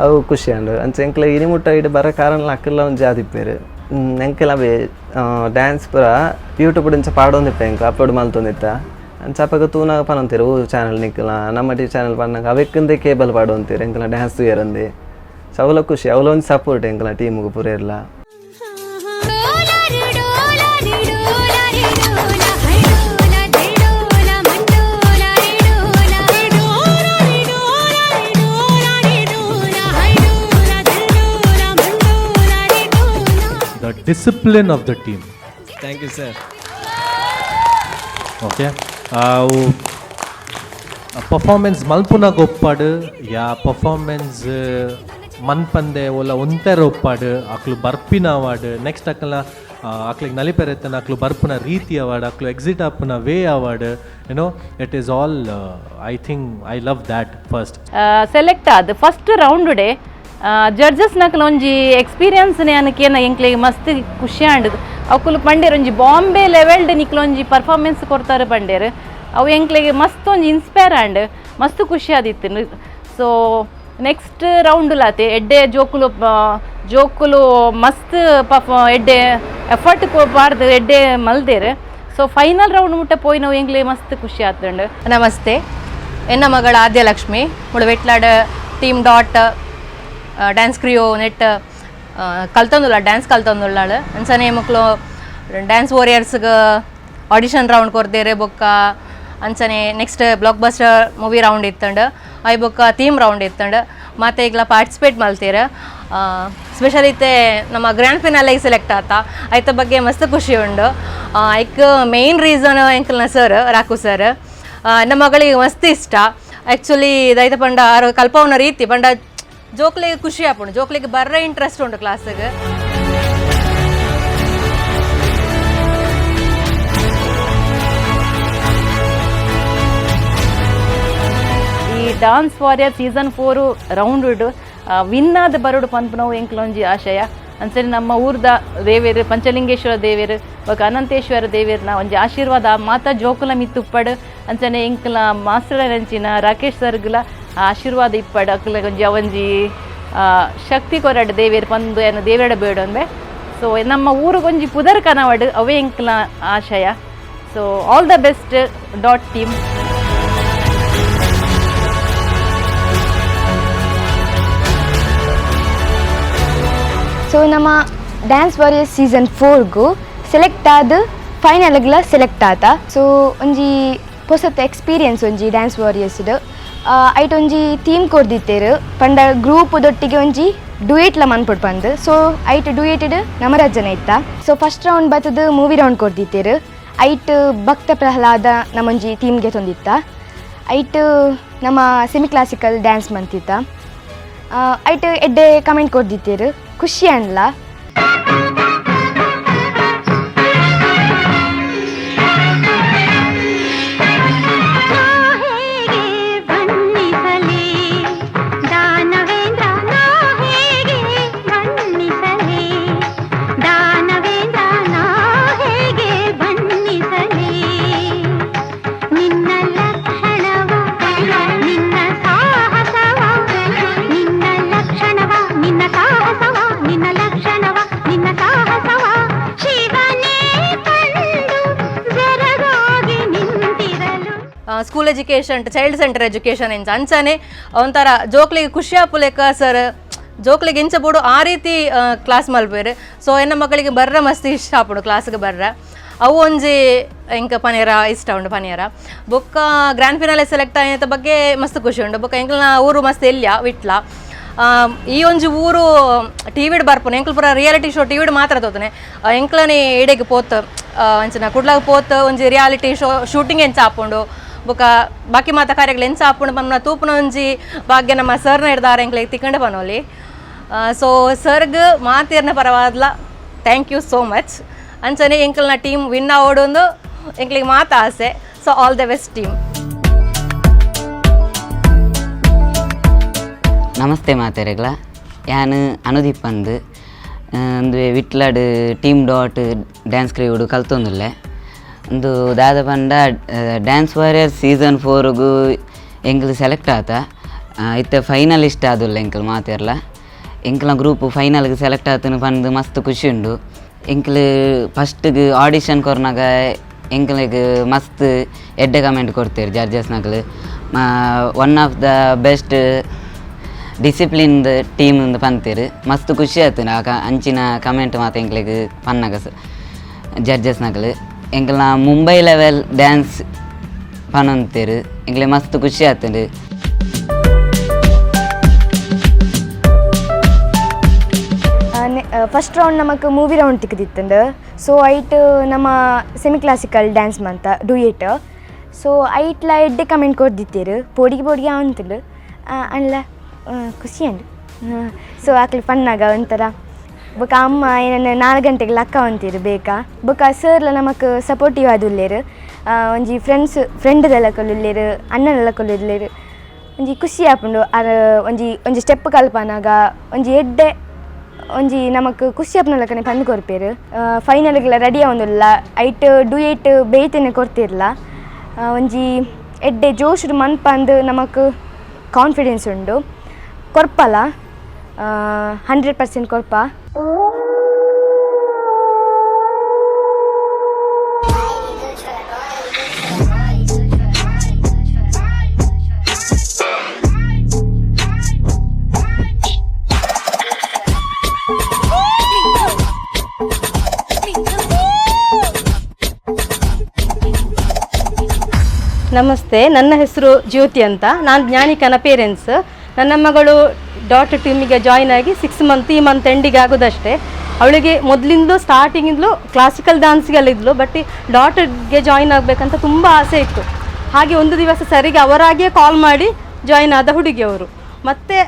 [SPEAKER 3] ಅವು ಖುಷಿ ಆಂಡ್ ಅಂಚ ಎಂಕ್ಲೆ ಇನಿ ಮುಟ್ಟ ಇಡ್ ಬರ ಕಾರಣ ಅಕ್ಕಲ್ಲ ಒಂಜಿ ಆದಿಪ್ಪೆರ್ ಎಂಕೆಲ ಅವೇ ಡ್ಯಾನ್ಸ್ ಪೂರ ಯೂಟ್ಯೂಬ್ ಇಂಚ ಪಾಡೊಂದಿತ್ತ ಎಂಕ್ ಅಪ್ಲೋಡ್ ಮಲ್ತೊಂದಿತ್ತ. ಅಂಚ ಅಪಗ ತೂನಾಗ ಪನೊಂತೀರು ಓ ಚಾನಲ್ ನಿಕ್ಕಲ ನಮ್ಮ ಟಿ ಚಾನಲ್ ಪನ್ನಾಗ ಅವೆಕ್ಕಂದೆ ಕೇಬಲ್ ಪಾಡೊಂತೀರು ಎಂಕಲ ಡ್ಯಾನ್ಸ್ ತೂಯರಂದೆ. ಸೊ ಅವಲ ಖುಷಿ, ಅವಲ ಒಂಜಿ ಸಪೋರ್ಟ್ ಎಂಕಲ ಟೀಮ್ಗೆ ಪೂರ ಇರ್ಲ.
[SPEAKER 2] ಡೋಲಾ ರೆ ಡೋಲಾ ರೆ ಡೋಲಾ ರೆ ಡೋಲಾ, ಹೈ ಡೋಲಾ ಧೆ ಡೋಲಾ ಮಂಡೋಲಾ ರೆ ಡೋಲಾ, ಡೋಲಾ ರೆ ಡೋಲಾ ರೆ ಡೋಲಾ ರೆ ಡೋಲಾ, ಹೈ ಡೋಲಾ ಧೆ ಡೋಲಾ ಮಂಡೋಲಾ ರೆ Dhola.
[SPEAKER 6] The discipline of the team.
[SPEAKER 3] Thank you sir.
[SPEAKER 6] Okay, ಅವು ಪರ್ಫಾರ್ಮೆನ್ಸ್ ಮಲ್ಪುನ ಒಪ್ಪಾಡು, ಯಾ ಪರ್ಫಾರ್ಮೆನ್ಸ್ ಮನ್ಪಂದೆ ಓಲ ಒಂತೆರ ಒಪ್ಪಾಡು, ಅಕ್ಲು ಬರ್ಪಿನ ಅವಾರ್ಡ್, ನೆಕ್ಸ್ಟ್ ಅಕ್ಕಲ ಅಕ್ಲಿಗೆ ನಲಿಪೆರೆತ್ತನ ಅಕ್ಲು ಬರ್ಪುನ ರೀತಿ ಅವಾರ್ಡ್, ಅಕ್ಲು ಎಕ್ಸಿಟ್ ಆಪುನ way award, it is all. I think I love that first.
[SPEAKER 9] Select ಆದ್ first round day judges ನಕಲ ಒಂಜಿ ಎಕ್ಸ್ಪೀರಿಯನ್ಸ್ ಯಾನಕೇನ ಎಂಕ್ಲೆಗ್ ಮಸ್ತ್ ಖುಷಿ ಆಂಡ್. ಅಕುಲು ಪಂಡೇರ್ ಒಂಜಿ ಬಾಂಬೆ ಲೆವೆಲ್ಡ್ ನಿಕ್ಲ ಒಂಜಿ ಪರ್ಫಾರ್ಮೆನ್ಸ್ ಕೊರ್ತಾರೆ ಪಂಡೇರ್. ಅವು ಎಂಕ್ಲೆಗ್ ಮಸ್ತ್ ಒಂಜಿ ಇನ್ಸ್ಪೈರ್ ಆಂಡ್, ಮಸ್ತ್ ಖುಷಿ ಆದಿತ್ತು. ಸೊ ನೆಕ್ಸ್ಟ್ ರೌಂಡ್ ಲಾತೆ ಎಡ್ಡೆ ಜೋಕುಲು ಜೋಕುಲು ಮಸ್ತ್ ಪಫ ಎಡ್ಡೆ ಎಫರ್ಟ್ ಪಾಡ್ದು ಎಡ್ಡೆ ಮಲ್ದೇರ್. ಸೊ ಫೈನಲ್ ರೌಂಡ್ ಮುಟ್ಟ ಪೋಯಿನವು ಎಂಕ್ಲೆ ಮಸ್ತ್ ಖುಷಿ ಆತುಂಡು.
[SPEAKER 10] ನಮಸ್ತೆ, ಎನ್ನ ಮಗಳ ಆದ್ಯಲಕ್ಷ್ಮಿ ಮುಳು ವೆಟ್ಲಾಡ್ ಟೀಮ್ ಡಾಟ್ ಡ್ಯಾನ್ಸ್ ಕ್ರಿಯೋ ನೆಟ್ ಕಲ್ತೊಂದುಲ್ಲ, ಡ್ಯಾನ್ಸ್ ಕಲ್ತೊಂದುಲ್ಲಾಳು. ಅಂಚನೆ ಮಕ್ಕಳು ಡ್ಯಾನ್ಸ್ ವಾರಿಯರ್ಸ್ಗೆ ಆಡಿಷನ್ ರೌಂಡ್ ಕೊರ್ದೇರೆ. ಬೊಕ್ಕ ಅಂಚನೆ next block buster movie round ಇತ್ತಂಡು, I ಬೊಕ್ಕ ಥೀಮ್ ರೌಂಡ್ ಇತ್ತಂಡು, ಮತ್ತು ಈಗ್ಲ ಪಾರ್ಟಿಸಿಪೇಟ್ ಮಲ್ತೀರ. ಸ್ಪೆಷಲ್ ಇತ್ತೆ ನಮ್ಮ ಗ್ರ್ಯಾಂಡ್ ಫಿನಾಲೆಗೆ ಸೆಲೆಕ್ಟ್ ಆತ, ಐತ ಬಗ್ಗೆ ಮಸ್ತ್ ಖುಷಿ ಉಂಡು. ಐಕ್ ಮೇನ್ ರೀಸನ್ ಎಂಕಲ್ನ ಸರ್ ರಾಕು ಸರ್. ನಮ್ಮ ಮಗಳಿಗೆ ಮಸ್ತ್ ಇಷ್ಟ ಆ್ಯಕ್ಚುಲಿ. ದೈತ ಪಂಡ ಆರು ಕಲ್ಪವನ ರೀತಿ ಪಂಡ ಜೋಕ್ಲಿಗೆ ಖುಷಿ ಆಪುಂಡು, ಜೋಕ್ಲಿಗೆ ಬರ್ರ ಇಂಟ್ರೆಸ್ಟ್ ಉಂಡು ಕ್ಲಾಸಿಗೆ.
[SPEAKER 9] ಈ dance warrior season 4 round win ಆದ ಬರೋಡು ಪನ್ಪುನವು ಎಂಕ್ಲೊಂಜಿ ಆಶಯ. ಅಂಚನೆ ನಮ್ಮ ಊರ್ದ ದೇವೇರು ಪಂಚಲಿಂಗೇಶ್ವರ ದೇವೇರು ಬೊಕ ಅನಂತೇಶ್ವರ ದೇವೇರ್ನ ಒಂಜಿ ಆಶೀರ್ವಾದ ಮಾತಾ ಜೋಕುಲ ಮಿತ್ತು ಉಪ್ಪಡು. ಅಂಚನೆ ಎಂಕ್ಲ ಮಾಸ್ಟರ್ ಅಂಚಿನ ರಾಕೇಶ್ ಸರ್ಗುಲ ಆಶೀರ್ವಾದ ಇಪ್ಪಡು. ಅಕ್ಲ ಒಂಜಿ ಒಂಜಿ ಶಕ್ತಿ ಕೊರಡು ದೇವೇರು ಪಂದು ಏನು ದೇವೇಡ ಬೇಡೊಂದೆ. ಸೊ ನಮ್ಮ ಊರುಗೊಂಜಿ ಪುದರ್ ಕನವಡು, ಅವೇ ಎಂಕ್ಲ ಆಶಯ. So all the best dot team.
[SPEAKER 5] So ನಮ್ಮ ಡ್ಯಾನ್ಸ್ ವಾರಿಯರ್ ಸೀಸನ್ 4ಗೂ ಸೆಲೆಕ್ಟ್ ಆದ ಫೈನಲ್ಗ್ಲ ಸೆಲೆಕ್ಟ್ ಆತ. ಸೊ ಒಂಜಿ ಪೊಸತ್ ಎಕ್ಸ್ಪೀರಿಯನ್ಸ್ ಒಂಜಿ ಡ್ಯಾನ್ಸ್ ವಾರಿಯರ್ಸ್ಡ್. ಐಟ್ ಒಂಜಿ ಥೀಮ್ ಕೊರ್ದಿತ್ತೇರು ಪಂಡ ಗ್ರೂಪ್ ದೊಟ್ಟಿಗೆ ಒಂಜಿ ಡುಯೆಟ್ಲ ಮನ್ಪೊಡು ಪಂದ್. ಸೊ ಐಟ್ ಡುಯೆಟೆಡ್ ನಮರಾಜನ ಇತ್ತ. ಸೊ ಫಸ್ಟ್ ರೌಂಡ್ ಬತ್ತದ ಮೂವಿ ರೌಂಡ್ ಕೊರ್ದಿತ್ತೇರು. ಐಟ್ ಭಕ್ತ ಪ್ರಹ್ಲಾದ ನಮ್ಮೊಂಜಿ ಥೀಮ್ಗೆ ತೊಂದಿತ್ತ. ಐಟ್ ನಮ್ಮ ಸೆಮಿ ಕ್ಲಾಸಿಕಲ್ ಡ್ಯಾನ್ಸ್ ಮಂತಿತ್ತ. ಐಟ್ ಎಡ್ಡೆ ಕಮೆಂಟ್ ಕೊರ್ದಿತ್ತೇರು, ಖುಷಿ ಅನ್ಲ.
[SPEAKER 2] ಹೇಗೆ ಬಣ್ಣಿಸಲಿ ದಾನವೇಂದ್ರ, ನಾ ಹೇಗೆ ಬಣ್ಣಿಸಲಿ ದಾನವೇಂದ್ರ, ನಾ ಹೇಗೆ ಬಣ್ಣಿಸಲಿ ನಿನ್ನ ಲಕ್ಷಣವ ನಿನ್ನ ಸಾಹಸವ, ನಿನ್ನ ಲಕ್ಷಣವ ನಿನ್ನ ಸಾಹಸವ, ನಿನ್ನ ಲಕ್ಷಣವ ನಿನ್ನ ಸಾಹಸವ, ಶಿವನೇ ಕಂಡು ಬೆರಗಾಗಿ ನಿಂತಿರಲು.
[SPEAKER 10] School education child centre education ಇಂಚ ಅಂಚನೆ ಒಂಥರ ಜೋಕ್ಲಿಗೆ ಖುಷಿ ಆಪುಲೆಕ ಸರ್ ಜೋಕ್ಲಿಗೆ ಇಂಚ ಬೋಡು ಆ ರೀತಿ ಕ್ಲಾಸ್ ಮಲ್ಪೇರು. ಸೊ ಎನ್ನ ಮಕ್ಕಳಿಗೆ ಬರ್ರ ಮಸ್ತ್ ಇಷ್ಟ ಆಪುಂಡು ಕ್ಲಾಸ್ಗೆ ಬರ್ರ. ಅವು ಒಂಜಿ ಎಂಕ ಪನೇರ ಇಷ್ಟ ಉಂಡು ಪನಿಯರ. ಬೊಕ್ಕ ಗ್ರ್ಯಾಂಡ್ ಫಿನಾಲೆ ಸೆಲೆಕ್ಟ್ ಆಯ್ತ ಬಗ್ಗೆ ಮಸ್ತ್ ಖುಷಿ ಉಂಡು. ಬೊಕ್ಕ ಎಂಕಲ್ನ ಊರು ಮಸ್ತ್ ಎಲ್ಯ ವಿಟ್ಲ. ಈ ಒಂಜಿ ಊರು ಟಿ ವಿಡ್ ಬರ್ಪುನೆ, ಎಂಕಲ್ ಪೂರ ರಿಯಾಲಿಟಿ ಶೋ ಟಿ ವಿಡ್ ಮಾತ್ರ ತೋತನೆ. ಎಂಕ್ಲನೆ ಇಡೆಗ್ ಪೋತ್ ಅಂಚಿನ ಕುಡ್ಲಾಗ ಪೋತ್ ಒಂಜಿ ರಿಯಾಲಿಟಿ ಶೋ ಶೂಟಿಂಗ್ ಎಂಚ ಆಪುಂಡು, ಬೊಕ್ಕ ಬಾಕಿ ಮಾತ ಕಾರ್ಯಗಳು ಎಂಚ ಆಪುಂಡು ಪನ್ಪುನ ತೂಪುನ ಒಂಜಿ ಭಾಗ್ಯ ನಮ್ಮ ಸರ್ನ ಹಿಡ್ದಾರ ಎಂಕ್ಲೆಗ್ ತಿಕ್ಕಂಡೆ ಪನೋಲಿ. ಸೊ ಸರ್ಗ್ ಮಾತೇರ್ನ ಪರವಾದ್ಲ thank you so much. ಅಂಚನೆ ಎಂಕಲ್ನ ಟೀಮ್ ವಿನ್ ಆವೊಡೊಂದು ಎಂಕ್ಲೆಗ್ ಮಾತ ಆಸೆ. So all the best team.
[SPEAKER 11] Namaste ಮಾತೆರೆಗ್ಲ, ಯಾನ್ ಅನುದೀಪ್ ಅಂದ್ ಅಂದು ವಿಟ್ಲಾಡ್ ಟೀಮ್ ಡಾಟ್ ಡ್ಯಾನ್ಸ್ ಕ್ರಿಯೂಡು ಕಲ್ತೊಂದುಲ್ಲೆ. ಒಂದು ದಾದ ಪಂಡ ಡ್ಯಾನ್ಸ್ ವಾರಿಯರ್ ಸೀಸನ್ 4ಗು ಎಂಕುಲು ಸೆಲೆಕ್ಟ್ ಆತ, ಇತ್ತೆ ಫೈನಲಿಸ್ಟ್ ಆದುಲ್ಲ ಎಂಕುಲು ಮಾತೆರ್ಲ. ಎಂಕಲ್ನ ಗ್ರೂಪ್ ಫೈನಲ್ಗೆ ಸೆಲೆಕ್ಟ್ ಆತನ ಪಂದ್ ಮಸ್ತ್ ಖುಷಿ ಉಂಡು. ಎಂಕ್ಲು ಫಸ್ಟ್ಗೆ ಆಡಿಷನ್ ಕೊರ್ನಾಗ ಎಂಕ್ಲೆಗ್ ಮಸ್ತ್ ಎಡ್ಡೆ ಕಮೆಂಟ್ ಕೊಡ್ತೇರು ಜಡ್ಜಸ್ ನಕಲು. One of the best discipline team ಅಂದ್ ಪಂತೇರು. ಮಸ್ತ್ ಖುಷಿ ಆಯ್ತು ಆ ಅಂಚಿನ ಕಮೆಂಟ್ ಮಾತ ಎಂಕ್ಲೆಗ್ ಪನ್ನಾಗ ಜಡ್ಜಸ್ ನಕಲು. ಎಂಕ್ಲ ಮುಂಬೈ ಲೆವೆಲ್ ಡ್ಯಾನ್ಸ್ ಪನೊಂತೇರು, ಎಂಕ್ಲೆ ಮಸ್ತ್ ಖುಷಿ ಆತುಂಡು.
[SPEAKER 5] ಫಸ್ಟ್ ರೌಂಡ್ ನಮಕ್ ಮೂವಿ ರೌಂಡ್ ತಿಕ್ಕದಿತ್ತಂಡು. ಸೊ ಐಟ್ ನಮ್ಮ semi classical dance ಮಂತ ಡುಯೆಟ್. ಸೊ ಐಟ್ಲ ಎಡ್ಡೆ ಕಮೆಂಟ್ ಕೊರ್ದಿತ್ತೇರು, ಪೋಡಿಗೆ ಪೋಡಿಗೆ ಅಂತಂಡು ಅಂಡ್ಲ ಖುಷಿ ಅಂಡ್. ಸೊ ಆಕ್ಲಿ ಪನ್ನಾಗ ಒಂಥರ ಬೊಕ ಅಮ್ಮ ಏನನ್ನ 4 ಗಂಟೆಗೆ ಲಕ್ಕ ಅಂತೀರು ಬೇಕಾ. ಬೊಕ ಸರ್ಲ ನಮಕ್ ಸಪೋರ್ಟಿವ್ ಆದುಲ್ಲೇರು, ಒಂಜಿ ಫ್ರೆಂಡ್ಸ್ ಫ್ರೆಂಡ್ದೆಲ್ಲ ಕೊಲ್ಲುಲ್ಲೇರು, ಅಣ್ಣನೆಲ್ಲ ಕೊಲ್ಲುಲ್ಲೇರು. ಒಂಜಿ ಖುಷಿ ಆಪುಂಡು ಅರ್ ಒಂಜಿ ಒಂಜಿ ಸ್ಟೆಪ್ ಕಲ್ಪನಾಗ ಒಂಜಿ ಎಡ್ಡೆ ಒಂಜಿ ನಮಕ್ ಖುಷಿ ಆಪುನ ಪಂದ್ ಕೊರ್ಪೇರು. ಫೈನಲ್ಗೆಲ್ಲ ರೆಡಿ ಆವೊಂದುಲ್ಲ, ಐಟ್ ಡುಯೆಟ್ ಬೇಯ್ತೇನೆ ಕೊರ್ತಿರ್ಲ. ಒಂಜಿ ಎಡ್ಡೆ ಜೋಶ್ ಮನ್ಪಂದು ನಮಕ್ ಕಾನ್ಫಿಡೆನ್ಸ್ ಉಂಡು ಕೊರ್ಪಲ, 100% ಕೊರ್ಪ.
[SPEAKER 10] ನಮಸ್ತೆ, ನನ್ನ ಹೆಸರು ಜ್ಯೋತಿ ಅಂತ. ನಾನು ಜ್ಞಾನಿಕನ ಪೇರೆಂಟ್ಸ್. ನನ್ನ ಮಗಳು ಡಾಟ್ ಟೀಮಿಗೆ ಜಾಯಿನ್ ಆಗಿ 6 ಮಂತ್, ಈ ಮಂತ್ ಎಂಡಿಗೆ ಆಗೋದಷ್ಟೇ. ಅವಳಿಗೆ ಮೊದಲಿಂದಲೂ ಸ್ಟಾರ್ಟಿಂಗಿಂದಲೂ ಕ್ಲಾಸಿಕಲ್ ಡ್ಯಾನ್ಸ್ಗೆಲ್ಲ ಇದ್ಲು, ಬಟ್ ಡಾಟ್ಗೆ ಜಾಯಿನ್ ಆಗಬೇಕಂತ ತುಂಬ ಆಸೆ ಇತ್ತು. ಹಾಗೆ ಒಂದು ದಿವಸ ಸರಿಗೆ ಅವರಾಗಿಯೇ ಕಾಲ್ ಮಾಡಿ ಜಾಯಿನ್ ಆದ ಹುಡುಗಿಯವರು. ಮತ್ತು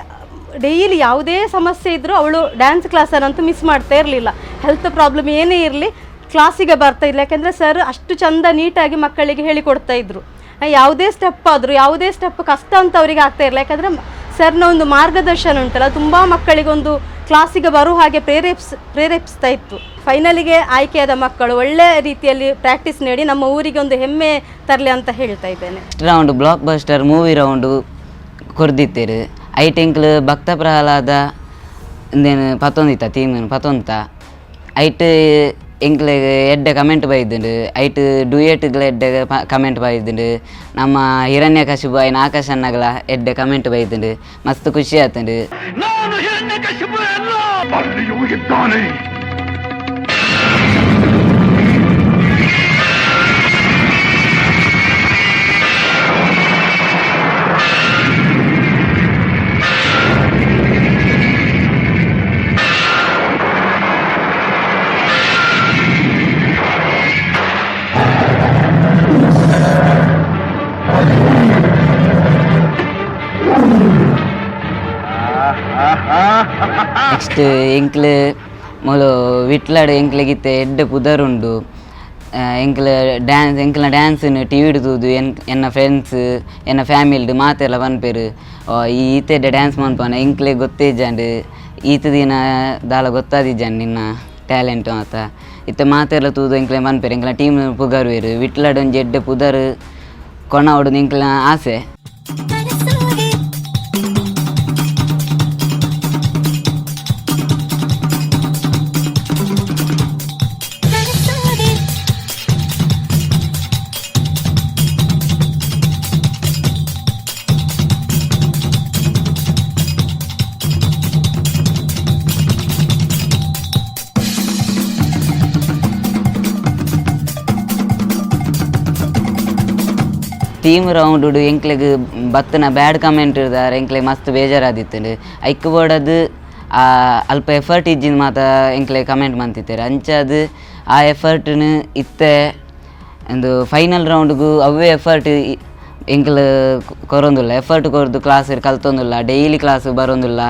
[SPEAKER 10] ಡೈಲಿ ಯಾವುದೇ ಸಮಸ್ಯೆ ಇದ್ದರೂ ಅವಳು ಡ್ಯಾನ್ಸ್ ಕ್ಲಾಸನ್ನಂತೂ ಮಿಸ್ ಮಾಡ್ತಾ ಇರಲಿಲ್ಲ. ಹೆಲ್ತ್ ಪ್ರಾಬ್ಲಮ್ ಏನೇ ಇರಲಿ ಕ್ಲಾಸಿಗೆ ಬರ್ತಾ ಇಲ್ಲ, ಯಾಕೆಂದರೆ ಸರ್ ಅಷ್ಟು ಚಂದ ನೀಟಾಗಿ ಮಕ್ಕಳಿಗೆ ಹೇಳಿಕೊಡ್ತಾ ಇದ್ದರು. ಯಾವುದೇ ಸ್ಟೆಪ್ ಆದರೂ ಯಾವುದೇ ಸ್ಟೆಪ್ ಕಷ್ಟ ಅಂತ ಅವರಿಗೆ ಆಗ್ತಾ ಇರಲಿಲ್ಲ, ಯಾಕಂದರೆ ಸರ್ನ ಒಂದು ಮಾರ್ಗದರ್ಶನ ಉಂಟಲ್ಲ, ತುಂಬ ಮಕ್ಕಳಿಗೊಂದು ಕ್ಲಾಸಿಗೆ ಬರುವ ಹಾಗೆ ಪ್ರೇರೇಪಿಸ್ತಾ ಇತ್ತು. ಫೈನಲಿಗೆ ಆಯ್ಕೆಯಾದ ಮಕ್ಕಳು ಒಳ್ಳೆ ರೀತಿಯಲ್ಲಿ ಪ್ರಾಕ್ಟೀಸ್ ನೀಡಿ ನಮ್ಮ ಊರಿಗೆ ಒಂದು ಹೆಮ್ಮೆ ತರಲಿ ಅಂತ ಹೇಳ್ತಾ ಇದ್ದೇನೆ.
[SPEAKER 11] First round blockbuster movie round ಕೊರ್ದಿತ್ತೇರು. ಐಟ್ ಎಂಕ್ಲು ಭಕ್ತ ಪ್ರಹ್ಲಾದ ಇಂದೇನು ಪತ್ತೊಂದಿತ್ತ ಥೀಮ್ ಪತ್ತೊಂತ ಐಟ್ ಎಂಕ್ಲೆಗ್ ಎಡ್ಡೆ ಕಮೆಂಟ್ ಬೈದುಂಡು. ಐಟ್ ಡುಯೆಟ್ಗಳ ಎಡ್ಡೆ ಕಮೆಂಟ್ ಬೈದುಂಡು. ನಮ್ಮ ಹಿರಣ್ಯಕಶಿಪು ಐನ ಆಕಾಶನ್ನಗಲ ಎಡ್ಡೆ ಕಮೆಂಟ್ ಬೈದುಂಡು. ಮಸ್ತ್ ಖುಷಿ ಆತುಂಡು.
[SPEAKER 7] ಅಲ್ಲಿಯೂ ಇದ್ದಾನೆ.
[SPEAKER 11] ನೆಕ್ಸ್ಟ್ ಎಂಕ್ಲು ಮೂಲು ವಿಟ್ಲಾಡ್ ಎಂಕ್ಲೆಗಿತ್ತೆ ಎಡ್ಡೆ ಪುದರುಂಡು. ಎಂಕ್ಲ ಡ್ಯಾನ್ಸ್ ಎಂಕ್ಲ ಡ್ಯಾನ್ಸ್ನು ಟಿ ವಿಡ್ ತೂದು ಎನ್ನ ಫ್ರೆಂಡ್ಸ್ ಎನ್ನ ಫ್ಯಾಮಿಲಿಡ್ ಮಾತೆಲ್ಲ ಪನ್ಪೆರು, ಈ ಈತ ಎಡ್ಡೆ ಡ್ಯಾನ್ಸ್ ಮನ್ಪನ ಎಂಕ್ಲೆ ಗೊತ್ತೇ ಇಜ್ಜಾಂಡ್, ಈತ ದಿನ ದಾಲ ಗೊತ್ತಾದಿಜ್ಜಾಂಡ್ ನಿನ್ನ ಟ್ಯಾಲೆಂಟ್ ಮಾತ. ಇತ್ತೆ ಮಾತೆಲ್ಲ ತೂದು ಎಂಕ್ಲೆ ಪನ್ಪೆರು, ಎಂಕ್ಲ ಟೀಮ್ ಪುಗರುವೆರು. ವಿಟ್ಲಾಡ್ ಒಂಜಿ ಎಡ್ಡೆ ಪುದರ್ ಕೊನವಡು ಎಂಕ್ಲೆನ ಆಸೆ. ಟೀಮ್ ರೌಂಡ್ ಎಂಕ್ಲೆಗ್ ಬತ್ತನ ಬ್ಯಾಡ್ ಕಮೆಂಟ್ ಇರ್ದಾರೆ ಎಂಕ್ಲೆಗ್ ಮಸ್ತ್ ಬೇಜಾರಾದಿತ್ತುಂಡು. ಐಕ್ ಬೋಡದು ಅಲ್ಪ ಎಫರ್ಟ್ ಇಜ್ಜಿನ ಮಾತ ಎಂಕ್ಲೆಗ್ ಕಮೆಂಟ್ ಮಂತಿತ್ತೆರ್. ಅಂಚಾದ್ ಆ ಎಫರ್ಟ್ನು ಇತ್ತೆ ಒಂದು ಫೈನಲ್ ರೌಂಡ್ಗು ಅವೇ ಎಫರ್ಟ್ ಎಂಕ್ಲು ಕೊರೊಂದುಲ್ಲ. ಎಫರ್ಟ್ ಕೊರ್ದು ಕ್ಲಾಸ್ ಕಲ್ತೊಂದುಲ್ಲ, ಡೈಲಿ ಕ್ಲಾಸ್ ಬರೋಂದುಲ್ಲ.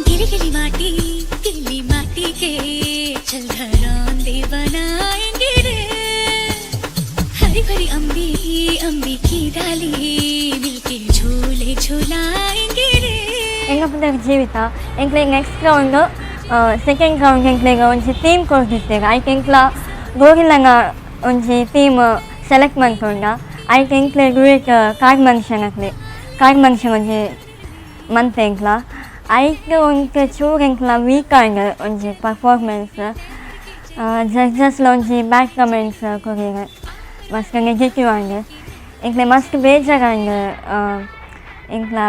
[SPEAKER 2] गिली गिली माटी गिली माटी के चल घरौंदे बनाएंगे रे, हरी भरी अम्बी अम्बी की डाली मिलके झूले झूलाएंगे रे.
[SPEAKER 12] ಎಂಗ ಪುದರ್ ಜೀವಿತ. ಎಂಕ್ಲೆಗ್ next round second round ಎಂಕ್ಲೆಗ್ ಒಂಜಿ ಥೀಮ್ ಕೊರ್ದಿತ್ತೆರ್. ಐಕ್ ಎಂಕ್ಲ ಗೋರಿಲ್ಲನ ಒಂಜಿ ಥೀಮ್ ಸೆಲೆಕ್ಟ್ ಮನ್ಪುಂಡ. ಐಕ್ ಎಂಕ್ಲೆ ಡುಯೆಟ್ ಕಾಡ್ ಮನುಷ್ಯನಕ್ಲೆ ಕಾಡ್ ಮನುಷ್ಯ ಒಂಜಿ ಮಂತೆ ಎಂಕ್ಲ. ಐಕ್ ಒಂತೆ ಚೂರು ಎಂಕ್ಲ ವೀಕ್ ಆಂಡ್ ಒಂಜಿ ಪರ್ಫಾರ್ಮೆನ್ಸ್. ಜಡ್ಜಸ್ ಒಂಜಿ ಬ್ಯಾಡ್ ಕಮೆಂಟ್ಸ್ ಕೊರಿಯೆರ್, ಮಸ್ತ್ ನೆಗೆಟಿವ್ ಆಂಡ್. ಎಂಕ್ಲೆ ಮಸ್ತ್ ಬೇಜಾರಾಂಡ್. ಎಂಕ್ಲ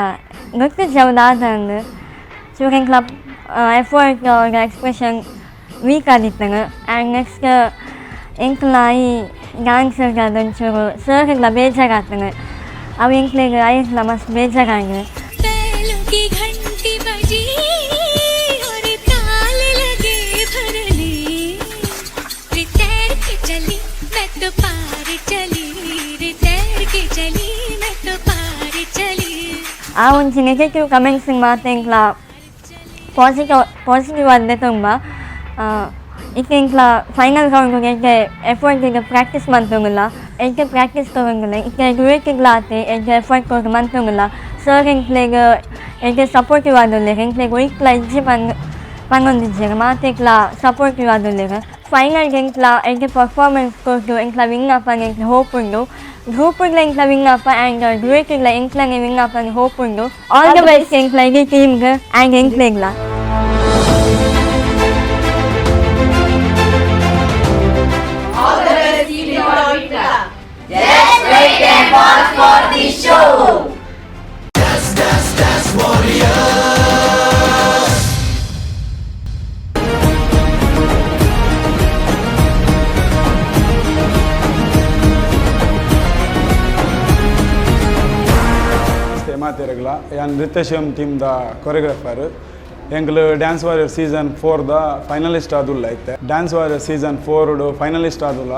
[SPEAKER 12] ಗೊತ್ತಿಜ್ಜಿ ಅವು ದಾದ ಅಂದ್. ಚೂರು ಎಂಕ್ಲ effort, expression weak ಆದಿತ್ತಂಗ್. And next ಎಂಕ್ಲ ಈ ಡಾನ್ಸರ್ ಒಂಚೂರು ಸರ್ಗ್ಲ ಬೇಜಾರಾತಂಗ್. ಅವು ಎಂಕ್ಲೆಗ್ ಐಟ್ಲ ಮಸ್ತ್ ಬೇಜಾರಾಂಡ್.
[SPEAKER 2] बैलों की घंटी बजी और ताल लगे भरने, रे तैर के चली मैं तो पार चली, रे तैर के चली मैं तो पार चली.
[SPEAKER 12] ಆ ಒಂಜಿ ನೆಗೆಟಿವ್ ಕಮೆಂಟ್ಸ್ ಮಾತ ಎಂಕ್ಲ ಪಾಸಿಟಿವ್ ಪಾಸಿಟಿವ್ ಆದ್ ತುಂಬ. ಇತ್ತೆ ಎಂಕ್ಲ ಫೈನಲ್ ರೌಂಡ್ ಎಡ್ಡೆ ಎಫರ್ಟ್ ಈಗ ಪ್ರಾಕ್ಟೀಸ್ ಮಂತೊಂದುಲ್ಲ, ಎಡ್ಡೆ ಪ್ರಾಕ್ಟೀಸ್ ಕೊರೊಂದುಲ್ಲ. ಇತ್ತೆ ಡುಯೆಟಿಗ್ಲ ಆತೆ ಎಡ್ಡೆ ಎಫರ್ಟ್ ಕೊರ್ದು ಮಂತೊಂದುಲ್ಲ. ಸರ್ ಎಂಕ್ಲೆಗ್ ಎಡ್ಡೆ ಸಪೋರ್ಟಿವ್ ಆದುಲ್ಲೆರ್. ಎಂಕ್ಲೆಗ್ ಒಯ್ಕ್ಲ ಇಜ್ಜಿ ಪಂದ್ ಪನೊಂದಿಜ್ಜೆರ್, ಮಾತೆಕ್ಲ ಸಪೋರ್ಟಿವ್ ಆದುಲ್ಲೆರ್. ಫೈನಲ್ ಎಂಕ್ಲ ಎಡ್ಡೆ ಪರ್ಫಾರ್ಮೆನ್ಸ್ ಕೊರ್ದು ಎಂಕ್ಲ ವಿನ್ ಆಪಂದ್ ಎಂಕ್ಲೆ ಹೋಪ್ ಉಂಡು. ಗ್ರೂಪ್ಗ್ಲ ಎಂಕ್ಲ ವಿನ್ ಆಪ ಆ್ಯಂಡ್ ಡುಯೆಟಿಗ್ಲ ಎಂಕ್ಲನೆ ವಿನ್ ಆಪಂದ್ ಹೋಪ್ ಉಂಡು. All the best ಎಂಕ್ಲ ಇಡೀ ಟೀಮ್ಗ್ and ಎಂಕ್ಲೆಗ್ಲ.
[SPEAKER 13] All the best, Team Dot. Just wait and watch for the show.
[SPEAKER 4] Dance, dance, dance warriors.
[SPEAKER 14] ನಮಸ್ತೆ ಮಾತೆರೆಗ್ಲ. ಯಾನ್ ನೃತ್ಯ ಶಿವಂ ಟೀಮ್ದ ಕೊರಿಯೋಗ್ರಾಫರ್. ಎಂಕ್ಲು dance warrior season ಫೋರ್ದ finalist ಆದುಲ್ಲ. ಇತ್ತೆ dance warrior season ಫೋರ್ಡ್ finalist ಆದುಲ್ಲ,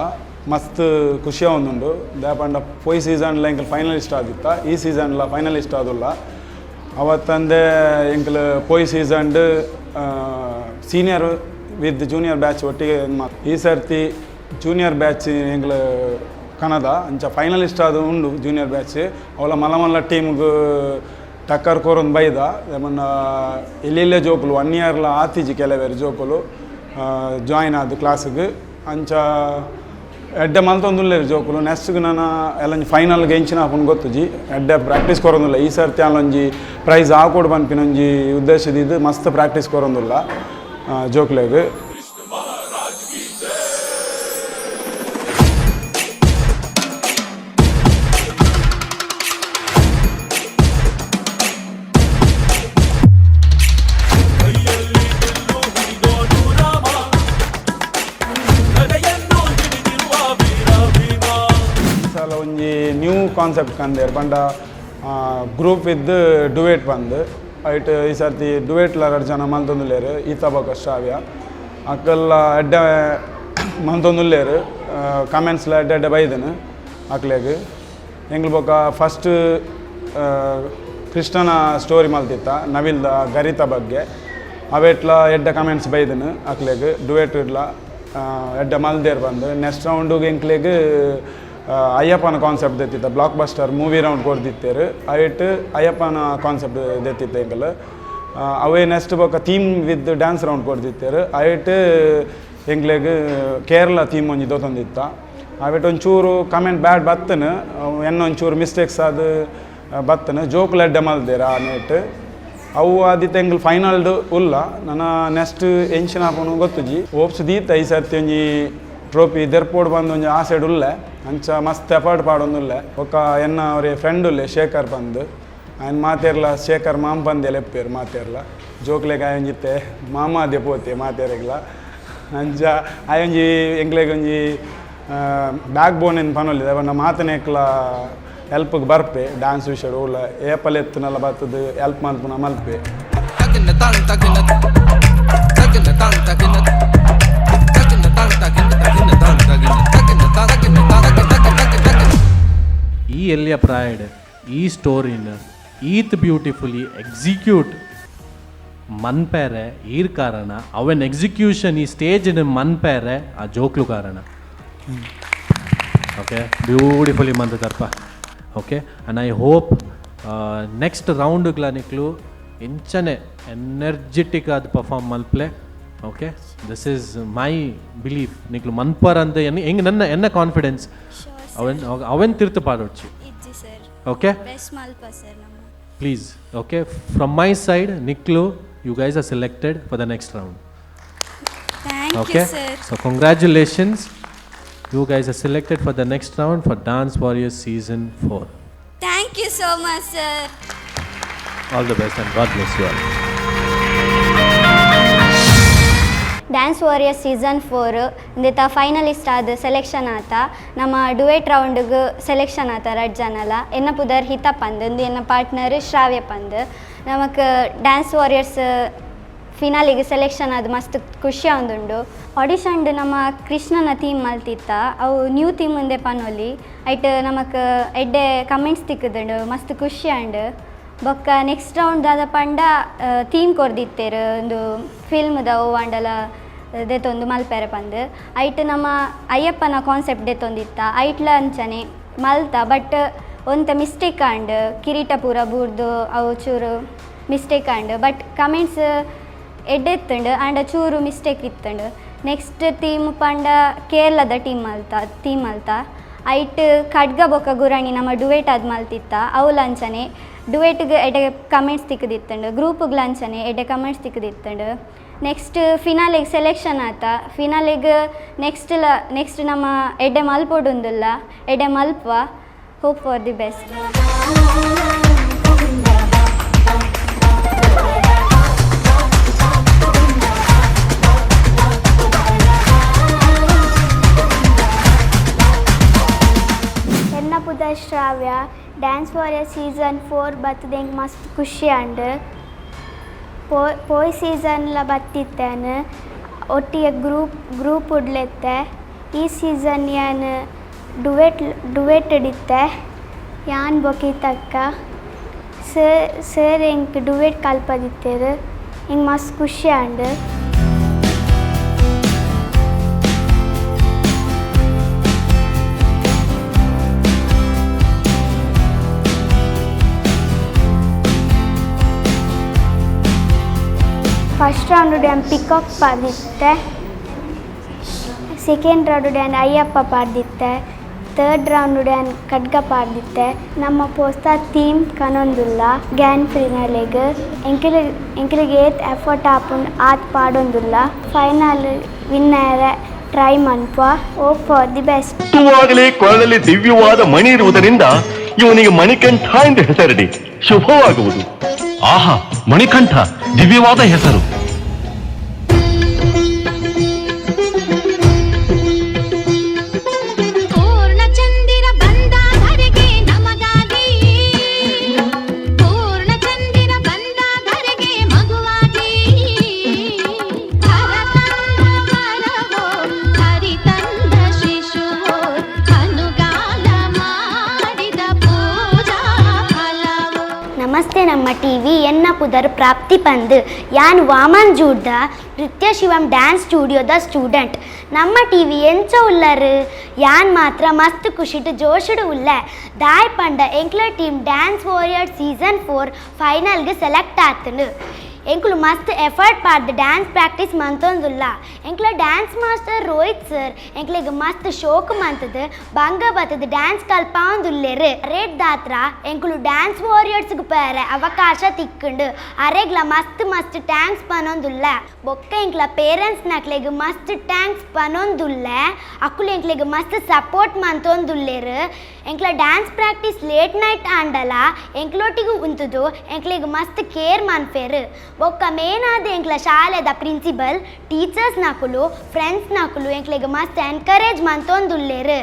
[SPEAKER 14] ಮಸ್ತ್ ಖುಷಿ ಆವೊಂದುಂಡು. ದಾಯೆ ಪೋಯಿ ಸೀಸನ್ಲ ಎಂಕಲ್ ಫೈನಲಿಸ್ಟ್ ಆದಿತ್ತ, ಈ ಸೀಸನ್ಲ ಫೈನಲಿಸ್ಟ್ ಆದುಲ್ಲ. ಅವತ್ತಂದೆ ಎಂಕಲ್ ಪೋಯಿ seasoned senior with junior batch ಒಟ್ಟಿಗೆ ಈ ಸರ್ತಿ ಜೂನಿಯರ್ ಬ್ಯಾಚ್ ಎಂಕ್ಲು ಕನದ. ಅಂಚ ಫೈನಲಿಸ್ಟ್ ಆದ್ ಉಂಡು ಜೂನಿಯರ್ ಬ್ಯಾಚ್. ಅವಲ ಮಲ್ಲ ಮಲ್ಲ ಟೀಮ್ಗ್ ಟಕ್ಕರ್ ಕೊರೊಂದು ಬೈದ. ಮೊನ್ನ ಎಲ್ಲೆಲ್ಲೇ ಜೋಕುಲು ಒನ್ ಇಯರ್ಲ ಆತಿಜಿ, ಕೆಲವೇರು ಜೋಕುಲು ಜಾಯಿನ್ ಆದ್ ಕ್ಲಾಸ್ಗ್. ಅಂಚ ಎಡ್ಡೆ ಮಲ್ತೊಂದುಲ್ಲೆರ್ ಜೋಕುಲು. ನೆಕ್ಸ್ಟ್ಗ್ ನನ ಎಲ್ಲೊಂಜಿ ಫೈನಲ್ಗೆ ಎಂಚಿನ ಆಪುಂಡು ಗೊತ್ತುಜಿ. ಎಡ್ಡೆ ಪ್ರಾಕ್ಟೀಸ್ ಕೊರೊಂದುಲ್ಲ. ಈ ಸರ್ತಿ ಅಲ್ಲೊಂಜಿ ಪ್ರೈಸ್ ಆಕೊಡು ಪನ್ಪಿನ ಒಂಜಿ ಉದ್ದೇಶದಿದ್ದು ಮಸ್ತ್ ಪ್ರಾಕ್ಟೀಸ್ ಕೊರೊಂದುಲ್ಲ ಜೋಕ್ಲೆಗ್. ಈ ಸಲ ಒಂಜಿ ನ್ಯೂ ಕಾನ್ಸೆಪ್ಟ್ ಕಂದೇರ್ ಪಂಡ group with duet ಪಂದ್. ಐಟ್ ಈ ಸರ್ತಿ ಡುವೇಟ್ಲ ರಡ್ಡ್ ಜನ ಮಲ್ತೊಂದುಲ್ಲೆರ್, ಈತ ಬೊಕ ಶ್ರಾವ್ಯ. ಅಕಲ್ಲ ಎಡ್ಡೆ ಮಲ್ತೊಂದುಲ್ಲೆರ್, ಕಮೆಂಟ್ಸ್ಲ ಎಡ್ಡೆ ಎಡ್ಡೆ ಬೈದನು ಅಕ್ಲೆಗ್. ಎಂಕ್ಲು ಬೊಕ ಫಸ್ಟ್ ಕೃಷ್ಣನ ಸ್ಟೋರಿ ಮಲ್ತಿತ್ತ, ನವಿಲ್ದ ಗರಿತ ಬಗ್ಗೆ. ಅವೆಟ್ಲ ಎಡ್ಡೆ ಕಮೆಂಟ್ಸ್ ಬೈದನು ಅಕ್ಲೆಗ್, ಡುವೇಟ್ ಇಡ್ಲ ಎಡ್ಡೆ ಮಲ್ದೇರ್ ಪಂದ್. ನೆಕ್ಸ್ಟ್ ರೌಂಡುಗು ಎಂಕ್ಲೆಗ್ ಅಯ್ಯಪ್ಪನ ಕಾನ್ಸೆಪ್ಟ್ ದೆತ್ತಿತ್ತ, block buster movie round ಕೊರ್ದಿತ್ತೆರ್. ಐಟ್ ಅಯ್ಯಪ್ಪನ ಕಾನ್ಸೆಪ್ಟ್ ದೆತ್ತಿತ್ತ ಎಂಕಲ್. ಅವೇ ನೆಕ್ಸ್ಟ್ ಬೊಕ theme with dance round ಕೊರ್ದಿತ್ತೆರ್. ಐಟ್ ಎಂಕ್ಲೆಗ್ ಕೇರಳ ಥೀಮ್ ಒಂಜಿ ದೊತೊಂದಿತ್ತ. ಅವೆಟ್ ಒಂಚೂರು ಕಮೆಂಟ್ ಬ್ಯಾಡ್ ಬತ್ತನು, ಎನ್ನ ಒಂಚೂರು ಮಿಸ್ಟೇಕ್ಸ್ ಆದ್ ಬತ್ತನು. ಜೋಕುಲು ಎಡ್ಡೆ ಮಲ್ದೆರ್ ಆ ನೆಟ್. ಅವು ಆದಿತ್ತ ಎಂಕಲ್ ಫೈನಲ್ಡ್ ಉಲ್ಲ. ನನ ನೆಕ್ಸ್ಟ್ ಎಂಚಿನ ಆಪುಂಡು ಗೊತ್ತುಜಿ. ಹೋಪ್ಸ್ ದೀತ ಈ ಸರ್ತಿ ಒಂಜಿ ಟ್ರೋಫಿ ದೆರ್ಪೋಡು ಪಂದ್ ಒಂಜಿ ಆಸೆಡ್ ಉಲ್ಲೆ. ಅಂಚ ಮಸ್ತ್ ಎಫರ್ಟ್ ಪಾಡೊಂದುಲ್ಲೆ. ಬೊಕ್ಕ ಎನ್ನ ಒರಿ ಫ್ರೆಂಡ್ ಉಲ್ಲೆ ಶೇಖರ್ ಪಂದ್. ಆಯ್ನ್ ಮಾತೆರ್ಲ ಶೇಖರ್ ಮಾಮ್ ಪಂದೆ ಲೆಪ್ಪೇರು ಮಾತೆರ್ಲ. ಜೋಕ್ಲೆಗ್ ಆಯೊಂಜಿತ್ತೆ ಮಾಮಾದೆ ಪೋತೆ ಮಾತೆರೆಗ್ಲ. ಅಂಚ ಆಯೊಂಜಿ ಎಂಕ್ಲೆಗ್ ಒಂಜಿ ಬ್ಯಾಕ್ ಬೋನ್ ಎಂದು ಪನೊಲಿ. ಪಂಡ ಮಾತನೇಕ್ಲ ಹೆಲ್ಪ್ಗೆ ಬರ್ಪೆ. ಡ್ಯಾನ್ಸ್ ವಿಷಯಡ್ ಉಲ್ಲ ಏಪಲ್ ಎತ್ತುನಲ್ಲ ಬತ್ತದು ಹೆಲ್ಪ್ ಮಲ್ಪುನ ಮಲ್ಪೆ.
[SPEAKER 4] ತಗಿನ ತಾನ್ ತಗಿನ ತಗಿನ ತಾನ್ ತಗಿನ ತಗಿನ ತಾನ್ ತಗಿನ ತಗಿನ ತಾನ್ ತಗಿನ ತಗಿನ ತಗಿನ ತಗಿನ ತಗಿನ ತಗಿನ.
[SPEAKER 6] ಈ ಎಲ್ಲಿಯ ಪ್ರಾಯಡ್ ಈ ಸ್ಟೋರಿನ ಈತ್ ಬ್ಯೂಟಿಫುಲಿ ಎಕ್ಸಿಕ್ಯೂಟ್ ಮನ್ಪೇರೆ ಈರ್ ಕಾರಣ, ಅವೆನ್ ಎಕ್ಸಿಕ್ಯೂಷನ್ ಈ ಸ್ಟೇಜ್ ಮನ್ಪೇರೆ ಆ ಜೋಕ್ಲು ಕಾರಣ. ಓಕೆ, ಬ್ಯೂಟಿಫುಲಿ ಮಂತದರ್ಪ. Okay, and I hope next ರೌಂಡ್ಗ್ಲ ನಿಕ್ಲು ಇಂಚನೆ ಎನರ್ಜೆಟಿಕ್ ಆದ್ ಪರ್ಫಾರ್ಮ್ ಮಲ್ಪ್ಲೆ. Okay, this is my belief. ನಿಕ್ಲು ಮನ್ಪರ್ ಅಂತ ಹೆಂಗೆ ನನ್ನ ಎನ್ನ ಕಾನ್ಫಿಡೆನ್ಸ್ ಅವೆನ್ ಅವೆನ್ ತಿರ್ತು ಪಾಡೊಡ್ಚಿ.
[SPEAKER 15] ಇಜ್ಜಿ sir.
[SPEAKER 6] Okay.
[SPEAKER 15] Best ಮಲ್ಪ sir ನಮ್ಮ.
[SPEAKER 6] Please, okay, from my side ನಿಕ್ಲು you guys are selected for the next round.
[SPEAKER 15] Thank you,
[SPEAKER 6] Okay?
[SPEAKER 15] Sir.
[SPEAKER 6] So congratulations, you guys are selected for the next round for Dance Warriors season 4.
[SPEAKER 15] Thank you so much, sir.
[SPEAKER 6] All the best and God bless you all.
[SPEAKER 16] Dance Warrior season 4 ಇಂದೆತ finalist ಆದ selection ಆತ. ನಮ್ಮ duet ರೌಂಡ್ಗೆ selection ಆತ ರಡ್ ಜನಲ. ಎನ್ನ ಪುದರ್ ಹಿತ ಪಂದ್, ಇಂದು ಎನ್ನ ಪಾರ್ಟ್ನರ್ ಶ್ರಾವ್ಯ ಪಂದ್. ನಮಕ್ ಡ್ಯಾನ್ಸ್ ವಾರಿಯರ್ಸ್ ಫಿನಾಲಿಗೆ ಸೆಲೆಕ್ಷನ್ ಆದ ಮಸ್ತ್ ಖುಷಿ ಆವೊಂದುಂಡು. ಆಡಿಷನ್ಡ್ ನಮ್ಮ ಕೃಷ್ಣನ ಥೀಮ್ ಮಲ್ತಿತ್ತ, ಅವು ನ್ಯೂ ಥೀಮ್ ಒಂದೇ ಪನೊಲಿ. ಐಟ್ ನಮಕ್ ಎಡ್ಡೆ ಕಮೆಂಟ್ಸ್ ತಿಕ್ಕುದುಂಡು, ಮಸ್ತ್ ಖುಷಿ ಆಂಡ್. ಬೊಕ್ಕ ನೆಕ್ಸ್ಟ್ ರೌಂಡ್ ದಾದ ಪಂಡ ಥೀಮ್ ಕೊರ್ದಿತ್ತೆರ್, ಒಂದು ಫಿಲ್ಮ್ದ ಓವಾಂಡಲ ದೆತೊಂದು ಮಲ್ಪೆರೆ ಪಂದ್. ಐಟ್ ನಮ್ಮ ಅಯ್ಯಪ್ಪನ ಕಾನ್ಸೆಪ್ಟ್ ದೆತೊಂದಿತ್ತ, ಐಟ್ಲ ಅಂಚನೆ ಮಲ್ತ. ಬಟ್ ಒಂತೆ ಮಿಸ್ಟೇಕ್ ಆಂಡ್, ಕಿರೀಟ ಪೂರ ಬೂರ್ದು ಅವು ಚೂರು ಮಿಸ್ಟೇಕ್ ಆಂಡ್. ಬಟ್ ಕಮೆಂಟ್ಸ್ ಎಡ್ಡೆ ಇತ್ತುಂಡು, ಆಂಡ ಚೂರು ಮಿಸ್ಟೇಕ್ ಇತ್ತುಂಡು. ನೆಕ್ಸ್ಟ್ ಥೀಮ್ ಪಂಡ ಕೇರಳದ ಟೀಮ್ ಮಲ್ತ, ಥೀಮ್ ಮಲ್ತ. ಐಟ್ ಖಡ್ಗ ಬೊಕ್ಕ ಗುರಾಣಿ ನಮ್ಮ ಡುವೇಟ್ ಆದ್ ಮಲ್ತಿತ್ತ. ಅವು ಅಂಚನೆ ಡುವೇಟ್ಗೆ ಎಡ್ಡೆ ಕಮೆಂಟ್ಸ್ ತಿಕ್ಕದಿತ್ತುಂಡು, ಗ್ರೂಪ್ಗೆ ಅಂಚನೆ ಎಡ್ಡೆ ಕಮೆಂಟ್ಸ್ ತಿಕ್ಕದಿತ್ತುಂಡು. ನೆಕ್ಸ್ಟ್ ಫಿನಾಲೆಗೆ ಸೆಲೆಕ್ಷನ್ ಆತ. ಫಿನಾಲೆಗ್ ನೆಕ್ಸ್ಟ್ ನೆಕ್ಸ್ಟ್ ನಮ್ಮ ಎಡ್ಡೆ ಮಲ್ಪೊಡುಂದುಲ್ಲ, ಎಡ್ಡೆ ಮಲ್ಪ. Hope for the best.
[SPEAKER 17] ಎನ್ನ ಪುದರ್ ಶ್ರಾವ್ಯ. ಡ್ಯಾನ್ಸ್ ವಾರಿಯರ್ ಸೀಸನ್ 4 ಬತ್ತದ ಎಂಕ್ ಮಸ್ತ್ ಖುಷಿ ಆಂಡ್. ಪೋಯ್ ಸೀಸನ್ಲ ಬತ್ತಿತ್ತೇನು, ಒಟ್ಟಿಗೆ ಗ್ರೂಪ್ ಗ್ರೂಪ್ ಉಡ್ಲೆತ್ತೆ. ಈ ಸೀಸನ್ ಯಾನ್ ಡುವೆಟ್ ಡುವೆಟ್ ಇತ್ತೆ, ಯಾನ್ ಬೊಕಿತಕ್ಕ. ಸರ್ ಸರ್ ಎಂಕ್ ಡುವೆಟ್ ಕಲ್ಪದಿತ್ತೆರ್, ಎಂಕ್ ಮಸ್ತ್ ಖುಷಿ ಆಂಡ್. ಫಸ್ಟ್ ರೌಂಡ್ ಡ್ಯಾನ್ ಪಿಕಾಕ್ ಪಾರ್ದಿತ್ತೆ, ಸೆಕೆಂಡ್ ರೌಂಡ್ ಡ್ಯಾನ್ ಅಯ್ಯಪ್ಪ ಪಾರ್ದಿತ್ತೆ, ಥರ್ಡ್ ರೌಂಡ್ ಡ್ಯಾನ್ ಖಡ್ಗ ಪಾರ್ದಿತ್ತೆ. ನಮ್ಮ ಪೋಸ್ತ ಥೀಮ್ ಕನೊಂದುಲ್ಲ ಗ್ರ್ಯಾಂಡ್ ಫಿನಾಲೆಗ್. ಎಂಕಲ್ ಎಂಕಲಿಗೆ ಏತ್ ಎಫರ್ಟ್ ಆಪುಂಡು ಆತ್ ಪಾಡೊಂದುಲ್ಲ. ಫೈನಲ್ ವಿನ್ನರ್ ಟ್ರೈ ಮನ್ಪ. Hope for the best.
[SPEAKER 7] ಹುಟ್ಟುವಾಗಲೇ ಕೊರಳಲ್ಲಿ ದಿವ್ಯವಾದ ಮಣಿ ಇರುವುದರಿಂದ ಇವನಿಗೆ ಮಣಿಕಂಠ ಎಂದು ಹೆಸರಿಡಿ, ಶುಭವಾಗುವುದು. ಆಹಾ, ಮಣಿಕಂಠ, ದಿವ್ಯವಾದ ಹೆಸರು.
[SPEAKER 2] ಪೂರ್ಣಚಂದಿರ ಬಂದ ಧರೆಗೆ ನಮಗಾಗಿ, ಪೂರ್ಣಚಂದಿರ ಬಂದ ಧರೆಗೆ ಮಗುವಾಗಿ, ಹರ ತಂದ ವರವೋ ಹರಿ ತಂದ ಶಿಶುವೋ, ಅನುಗಾಲ ಮಾಡಿದ ಪೂಜಾ ಫಲವೋ.
[SPEAKER 18] ನಮಸ್ತೆ ನಮ್ಮ ಟಿವಿ. ಎನ್ನ ಪುದರ್ ಪ್ರಾಪ್ತಿ ಪಂದ್. ಯಾನ್ ವಾಮನ್ ಜೂಡ್ದ ನೃತ್ಯ ಶಿವಂ ಡ್ಯಾನ್ಸ್ ಸ್ಟುಡಿಯೋದ ಸ್ಟೂಡೆಂಟ್. ನಮ್ಮ ಟಿವಿ ಎಂಚ ಉಲ್ಲರ್? ಯಾನ್ ಮಾತ್ರ ಮಸ್ತ್ ಖುಷಿಟ್ ಜೋಶುಡು ಉಲ್ಲ. ದಾಯ್ ಪಂಡ ಎಂಕ್ಲ ಟೀಮ್ ಡ್ಯಾನ್ಸ್ ವಾರಿಯರ್ ಸೀಸನ್ 4 ಫೈನಲ್ಗೆ ಸೆಲೆಕ್ಟ್ ಆತನು. ಎಂಕುಲು ಮಸ್ತ್ ಎಫರ್ಟ್ ಪಾಡ್ದು ಡ್ಯಾನ್ಸ್ ಪ್ರಾಕ್ಟೀಸ್ ಮಂತೊಂದುಲ್ಲ. ಎಂಕ್ಲ ಡ್ಯಾನ್ಸ್ ಮಾಸ್ಟರ್ ರೋಹಿತ್ ಸರ್ ಎಂಕ್ಲೆಗ್ ಮಸ್ತ್ ಶೋಕ್ ಮಂತದು ಬಂಗ ಬತ್ತದ ಡ್ಯಾನ್ಸ್ ಕಲ್ಪಾವೊಂದುಲ್ಲೆರ್. ರೇಟ್ ದಾತ್ರ ಎಂಕುಲು ಡ್ಯಾನ್ಸ್ ವಾರಿಯರ್ಸ್ಗ್ ಪೇರೆ ಅವಕಾಶ ತಿಕ್ಕುಂಡು. ಅರೆಗ್ಲ ಮಸ್ತ್ ಮಸ್ತ್ thanks ಪನೊಂದುಲ್ಲ. ಬೊಕ್ಕ ಎಂಕ್ಲ ಪೇರೆಂಟ್ಸ್ ನಕ್ಲೆಗ್ ಮಸ್ತ್ thanks ಪನೊಂದುಲ್ಲ. ಅಕುಲು ಎಂಕ್ಲೆಗ್ ಮಸ್ತ್ ಸಪೋರ್ಟ್ ಮಂತೊಂದುಲ್ಲೆರ್. ಎಂಕ್ಲ ಡ್ಯಾನ್ಸ್ ಪ್ರಾಕ್ಟೀಸ್ ಲೇಟ್ ನೈಟ್ ಆಂಡಲ ಎಂಕ್ಲೊಟ್ಟಿಗೆ ಉಂತುದು ಎಂಕ್ಲೆಗ್ ಮಸ್ತ್ ಕೇರ್ ಮನ್ಪೆರ್. ಬೊಕ್ಕ ಮೇನಾದ ಎಂಕ್ಲ ಶಾಲೆದ ಪ್ರಿನ್ಸಿಪಲ್, ಟೀಚರ್ಸ್ ನಕುಲು, ಫ್ರೆಂಡ್ಸ್ ನಕುಲು ಎಂಕ್ಲೆಗ್ ಮಸ್ತ್ ಎನ್ಕರೇಜ್ ಮಂತೊಂದುಲ್ಲೆರ್.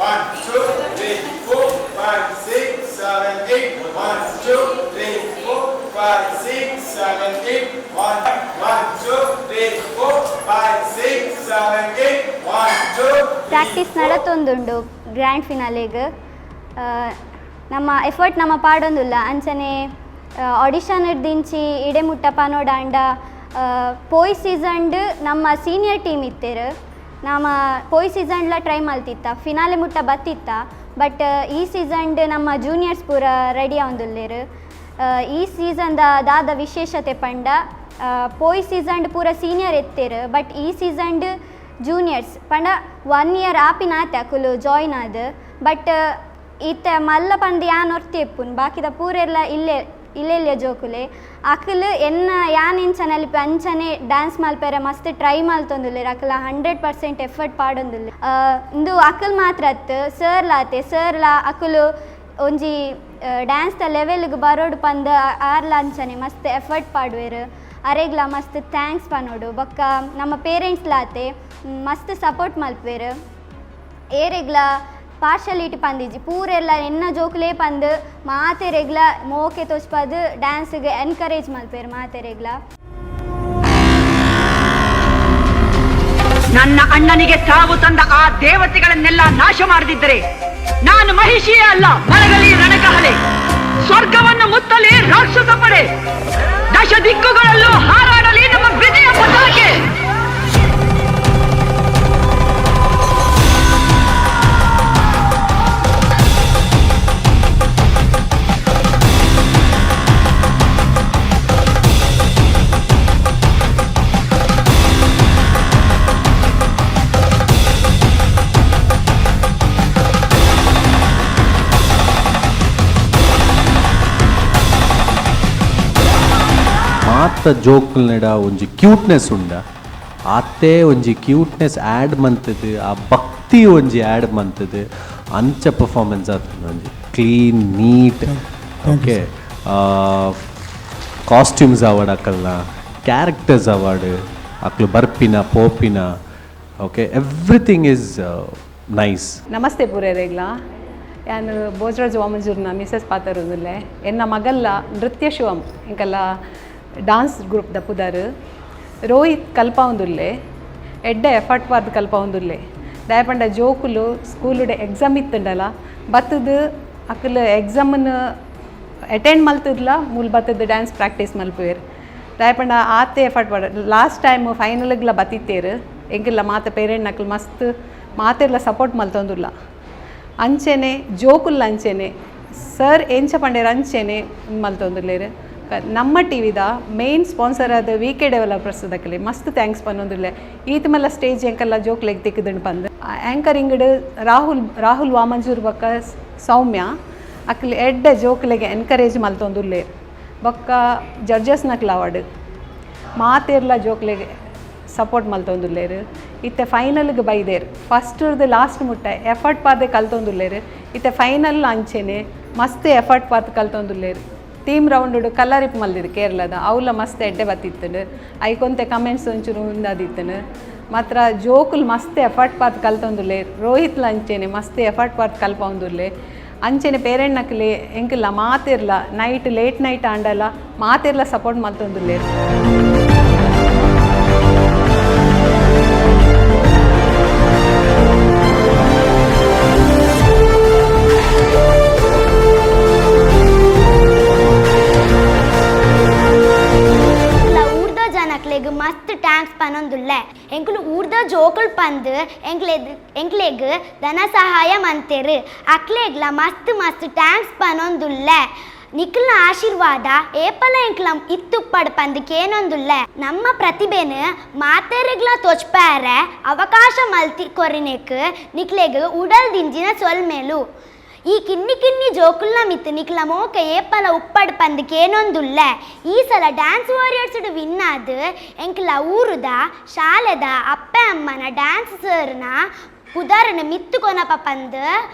[SPEAKER 19] 1 2 3 4 5 6 7 8. 1 2 3 4 5 6 7 8. 1 1 2 3 4 5 6 7 8. 1 2
[SPEAKER 16] ಪ್ರಾಕ್ಟೀಸ್ ನಡತೊಂದುಂಡು ಗ್ರ್ಯಾಂಡ್ ಫಿನಾಲೆಗ್. ನಮ್ಮ ಎಫರ್ಟ್ ನಮ್ಮ ಪಾಡೊಂದುಲ್ಲ. ಅಂಚನೆ ಆಡಿಷನ್ ದಿಂಚಿ ಇಡೆ ಮುಟ್ಟ ಪನೋಡಾಂಡ ಪೋಯ್ ಸೀಸನ್ಡ್ ನಮ್ಮ ಸೀನಿಯರ್ ಟೀಮ್ ಇತ್ತೆರ್. ನಮ್ಮ ಪೋಯ್ ಸೀಸನ್ಲ ಟ್ರೈ ಮಲ್ತಿತ್ತ, ಫಿನಾಲೆ ಮುಟ್ಟ ಬತ್ತಿತ್ತ. ಬಟ್ ಈ ಸೀಸನ್ಡ್ ನಮ್ಮ ಜೂನಿಯರ್ಸ್ ಪೂರ ರೆಡಿ ಆವೊಂದುಲ್ಲೆರ್. ಈ ಸೀಸನ್ದ ದಾದ ವಿಶೇಷತೆ ಪಂಡ ಪೋಯ್ ಸೀಸನ್ಡ್ ಪೂರ ಸೀನಿಯರ್ ಎತ್ತೆರ್, ಬಟ್ ಈ ಸೀಸನ್ಡ್ ಜೂನಿಯರ್ಸ್ ಪಂಡ 1 ಇಯರ್ ಆಪಿನಾತೆ ಅಕುಲು ಜಾಯ್ನ್ ಆದ್. ಬಟ್ ಇತ್ತೆ ಮಲ್ಲ ಪಂದ್ ಯಾನ್ ಒರ್ತಿ ಇಪ್ಪುನು ಬಾಕಿದ ಪೂರೆರ್ಲ ಇಲ್ಲೇ ಇಲ್ಲೆಲ್ಲ ಜೋಕುಲೆ ಅಕುಲು ಎನ್ನ ಯಾನ್ ಇಂಚ ನಲಿಪೆ ಅಂಚನೆ ಡ್ಯಾನ್ಸ್ ಮಲ್ಪೆರೆ ಮಸ್ತ್ ಟ್ರೈ ಮಲ್ತೊಂದುಲ್ಲೆರ್ ಅಕುಲ 100% ಎಫರ್ಟ್ ಪಾಡೊಂದುಲ್ಲೆರ್ ಇಂದು ಅಕುಲು ಮಾತ್ರ ಅತ್ತ್ ಸರ್ಲ ಆತೆ ಸರ್ಲ ಅಕುಲು ಒಂಜಿ ಡ್ಯಾನ್ಸ್ ದ ಲೆವೆಲ್ಗ್ ಬರೋಡು ಪಂದ್ ಆರ್ಲ ಅಂಚನೆ ಮಸ್ತ್ ಎಫರ್ಟ್ ಪಾಡುವೆರ್ ಅರೆಗ್ಲ ಮಸ್ತ್ thanks ಪನೊಡು ಬೊಕ್ಕ ನಮ್ಮ ಪೇರೆಂಟ್ಸ್ಲ ಆತೆ ಮಸ್ತ್ ಸಪೋರ್ಟ್ ಮಲ್ಪುವೆರ್ ಏರೆಗ್ಲ ಪಾರ್ಶಾಲಿಟಿ ಪಂದಿಜಿ ಪೂರೆಲ್ಲ ಎನ್ನ ಜೋಕುಲೇ ಪಂದ್ ಮಾತೆರೆಗ್ಲ ಮೋಕೆ ತೋಚ್ಪದ್ ಡ್ಯಾನ್ಸ್ಗೆ ಎನ್ಕರೇಜ್ ಮಲ್ಪೆರ್ ಮಾತೆರೆಗ್ಲ.
[SPEAKER 20] ನನ್ನ ಅಣ್ಣನಿಗೆ ಸಾವು ತಂದ ಆ ದೇವತೆಗಳನ್ನೆಲ್ಲ ನಾಶ ಮಾಡದಿದ್ದರೆ ನಾನು ಮಹಿಷಿಯೇ ಅಲ್ಲ. ಮರಗಲಿ ರಣಕಹಳೆ, ಸ್ವರ್ಗವನ್ನು ಮುತ್ತಲಿ ರಾಕ್ಷಸ ಪಡೆ, ದಶ ದಿಕ್ಕುಗಳಲ್ಲೂ ಹಾರಾಡಲಿ ನಮ್ಮ ವಿಜಯ ಪತಾಕೆ.
[SPEAKER 6] ಮಾತ ಜೋಕುಲ್ನೆಡ ಒಂಜಿ ಕ್ಯೂಟ್ನೆಸ್ ಉಂಡ ಆತೆ ಒಂಜಿ ಕ್ಯೂಟ್ನೆಸ್ ಆ್ಯಡ್ ಮಂತದು ಆ ಭಕ್ತಿ ಒಂಜಿ ಆ್ಯಡ್ ಮಂತದು ಅಂಚ ಪರ್ಫಾರ್ಮೆನ್ಸ್ ಆತಂದು ಒಂಜಿ clean neat okay costumes award ಅಕಲ್ನ ಕ್ಯಾರೆಕ್ಟರ್ಸ್ ಅವಾರ್ಡ್ ಅಕ್ಲು ಬರ್ಪಿನ ಪೋಪಿನ ಓಕೆ ಎವ್ರಿಥಿಂಗ್ is nice.
[SPEAKER 21] ನಮಸ್ತೆ ಪೂರೇರೆಗ್ಲ ಯಾನ್ ಭೋಜರಾಜ್ ವಾಮಂಜೂರ್ನ ಮಿಸಸ್ ಪಾತರುದುಲ್ಲೆ ಎನ್ನ ಮಗಲ್ಲ ನೃತ್ಯ ಶಿವಂ ಇಂಕಲ್ಲ ಡಾನ್ಸ್ ಗ್ರೂಪ್ ದ ಪುದರ್ ರೋಹಿತ್ ಕಲ್ಪಾವುಂದುಲ್ಲೆ ಎಡ್ಡೆ ಎಫರ್ಟ್ ಪಾರ್ದ್ ಕಲ್ಪಾವುಂದುಲ್ಲೆ ದಯಪಂಡ ಜೋಕುಲು ಸ್ಕೂಲುಡೆ ಎಕ್ಸಾಮ್ ಇತ್ತುಂಡಲ ಬತ್ತದು ಅಕುಲು ಎಕ್ಸಾಮನ್ನು ಅಟೆಂಡ್ ಮಲ್ತದ್ಲ ಮೂಲು ಬತ್ತದು ಡ್ಯಾನ್ಸ್ ಪ್ರಾಕ್ಟೀಸ್ ಮಲ್ಪುವೆರ್ ದಯಪಂಡ ಆತೆ ಎಫರ್ಟ್ ಪಾಡ ಲಾಸ್ಟ್ ಟೈಮ್ ಫೈನಲ್ಗ್ಲ ಬತ್ತಿತ್ತೇರು ಎಂಕಿಲ್ಲ ಮಾತ ಪೇರೆಂಟ್ ನಕಲು ಮಸ್ತ್ ಮಾತೆರ್ಲ ಸಪೋರ್ಟ್ ಮಲ್ತೊಂದುಲ್ಲ ಅಂಚೆನೆ ಜೋಕುಲ್ ಅಂಚೆನೆ ಸರ್ ಎಂಚ ಪಂಡೇರ್ ಅಂಚೆನೆ ಮಲ್ತೊಂದುಲ್ಲೆರ್ ನಮ್ಮ ಟಿ ವಿದ ಮೇನ್ ಸ್ಪಾನ್ಸರ್ ಆದ ವಿ ಕೆ ಡೆವಲಪರ್ಸ್ ದಕಲೆ ಮಸ್ತ್ thanks ಪನ್ನೊಂದುಲ್ಲೆ ಈತ ಮಲ್ಲ ಸ್ಟೇಜ್ ಎಂಕಲ್ಲ ಜೋಕ್ಲೆಗ್ ತಿಕ್ಕುದುಂಡು ಪಂದ್ ಆ್ಯಂಕರಿಂಗ್ಡ್ ರಾಹುಲ್ ರಾಹುಲ್ ವಾಮಂಜೂರ್ ಬೊಕ್ಕ ಸೌಮ್ಯ ಅಕ್ಲ್ ಎಡ್ಡೆ ಜೋಕ್ಲೆಗ್ ಎನ್ಕರೇಜ್ ಮಲ್ತೊಂದುಲ್ಲೆರ್ ಬೊಕ್ಕ ಜಡ್ಜಸ್ ನಕ್ಲ ಅವಾರ್ಡ್ ಮಾತೆರ್ಲ ಜೋಕ್ಲೆಗ್ ಸಪೋರ್ಟ್ ಮಲ್ತೊಂದುಲ್ಲೆರ್ ಇತ್ತೆ ಫೈನಲ್ಗೆ ಬೈದೇರ್ ಫಸ್ಟ್ರ್ದು ಲಾಸ್ಟ್ ಮುಟ್ಟ ಎಫರ್ಟ್ ಪಾದೆ ಕಲ್ತೊಂದುಲ್ಲೆರ್ ಇತ್ತೆ ಫೈನಲ್ ಅಂಚೆನೆ ಮಸ್ತ್ ಎಫರ್ಟ್ ಪಾತ್ ಕಲ್ತೊಂದುಲ್ಲೆರ್ ಟೀಮ್ ರೌಂಡ್ ಕಲ್ಲರಿಪ್ ಮಲ್ದಿದ್ದು ಕೇರಳದ ಅವಲ ಮಸ್ತ್ ಎಡ್ಡೆ ಬತ್ತಿತ್ತುಂಡು ಐಕೊಂತೆ ಕಮೆಂಟ್ಸ್ ಒಂಚೂರು ಉಂದಾದಿತ್ತುಂಡು ಮಾತ್ರ ಜೋಕುಲು ಮಸ್ತ್ ಎಫರ್ಟ್ ಪಾತ್ ಕಲ್ತೊಂದುಲ್ಲೆ ರೋಹಿತ್ಲ ಅಂಚೆನೆ ಮಸ್ತ್ ಎಫರ್ಟ್ ಪಾತ್ ಕಲ್ಪೊಂದುಲ್ಲೆ ಅಂಚೆನೆ ಪೇರೆಂಟ್ ನಕಲಿ ಎಂಕಲ್ಲ ಮಾತಿರ್ಲ ನೈಟ್ ಲೇಟ್ ನೈಟ್ ಆಂಡಲ ಮಾತಿರ್ಲ ಸಪೋರ್ಟ್ ಮಲ್ತೊಂದುಲ್ಲೆರ್.
[SPEAKER 18] ಮಸ್ತ್ thanks ಪನೊಂದುಲ್ಲೆ ಎಂಕುಲು ಊರ್ದ ಜೋಕುಲು ಪಂದ್ ಎಂಕ್ಲೆಗ್ ಧನ ಸಹಾಯ ಮಂತೆರ್ ಅಕ್ಲೆಗ್ಲ ಮಸ್ತ್ ಮಸ್ತ್ thanks ಪನೊಂದುಲ್ಲೆ ನಿಕ್ಲ್ನ ಆಶೀರ್ವಾದ ಏಪಲ ಎಂಕ್ಲ ಇತ್ತುಪ್ಪಡ್ ಪಂದ್ ಕೇನೊಂದುಲ್ಲೆ ನಮ್ಮ ಪ್ರತಿಭೆನ್ ಮಾತೆರೆಗ್ಲ ತೋಚ್ಪಾರೆ ಅವಕಾಶ ಮಲ್ತಿ ಕೊರಿನೆಕ್ ನಿಕ್ಲೆಗ್ ಉಡಲ್ ದಿಂಜಿನ ಸೊಲ್ಮೇಲು ಈ ಕಿನ್ನಿ ಕಿನ್ನಿ ಜೋಕುಲ್ನ ಮಿತ್ ನಿಕ್ಲ ಮೋಕ ಏಪಲ ಉಪ್ಪಡ್ ಪಂದ್ ಕೇನೊಂದುಲ್ಲೆ ಈ ಸಲ ಡ್ಯಾನ್ಸ್ ವಾರಿಯರ್ಸ್ ವಿನ್ ಆದ್ ಎಂಕ್ಲ ಊರುದ ಶಾಲೆದ ಅಪ್ಪೆ ಅಮ್ಮನ ಡ್ಯಾನ್ಸ್ ಸರ್ನ ಪುದರ್ನ ಮಿತ್ತು ಕೊನಪ ಪಂದ್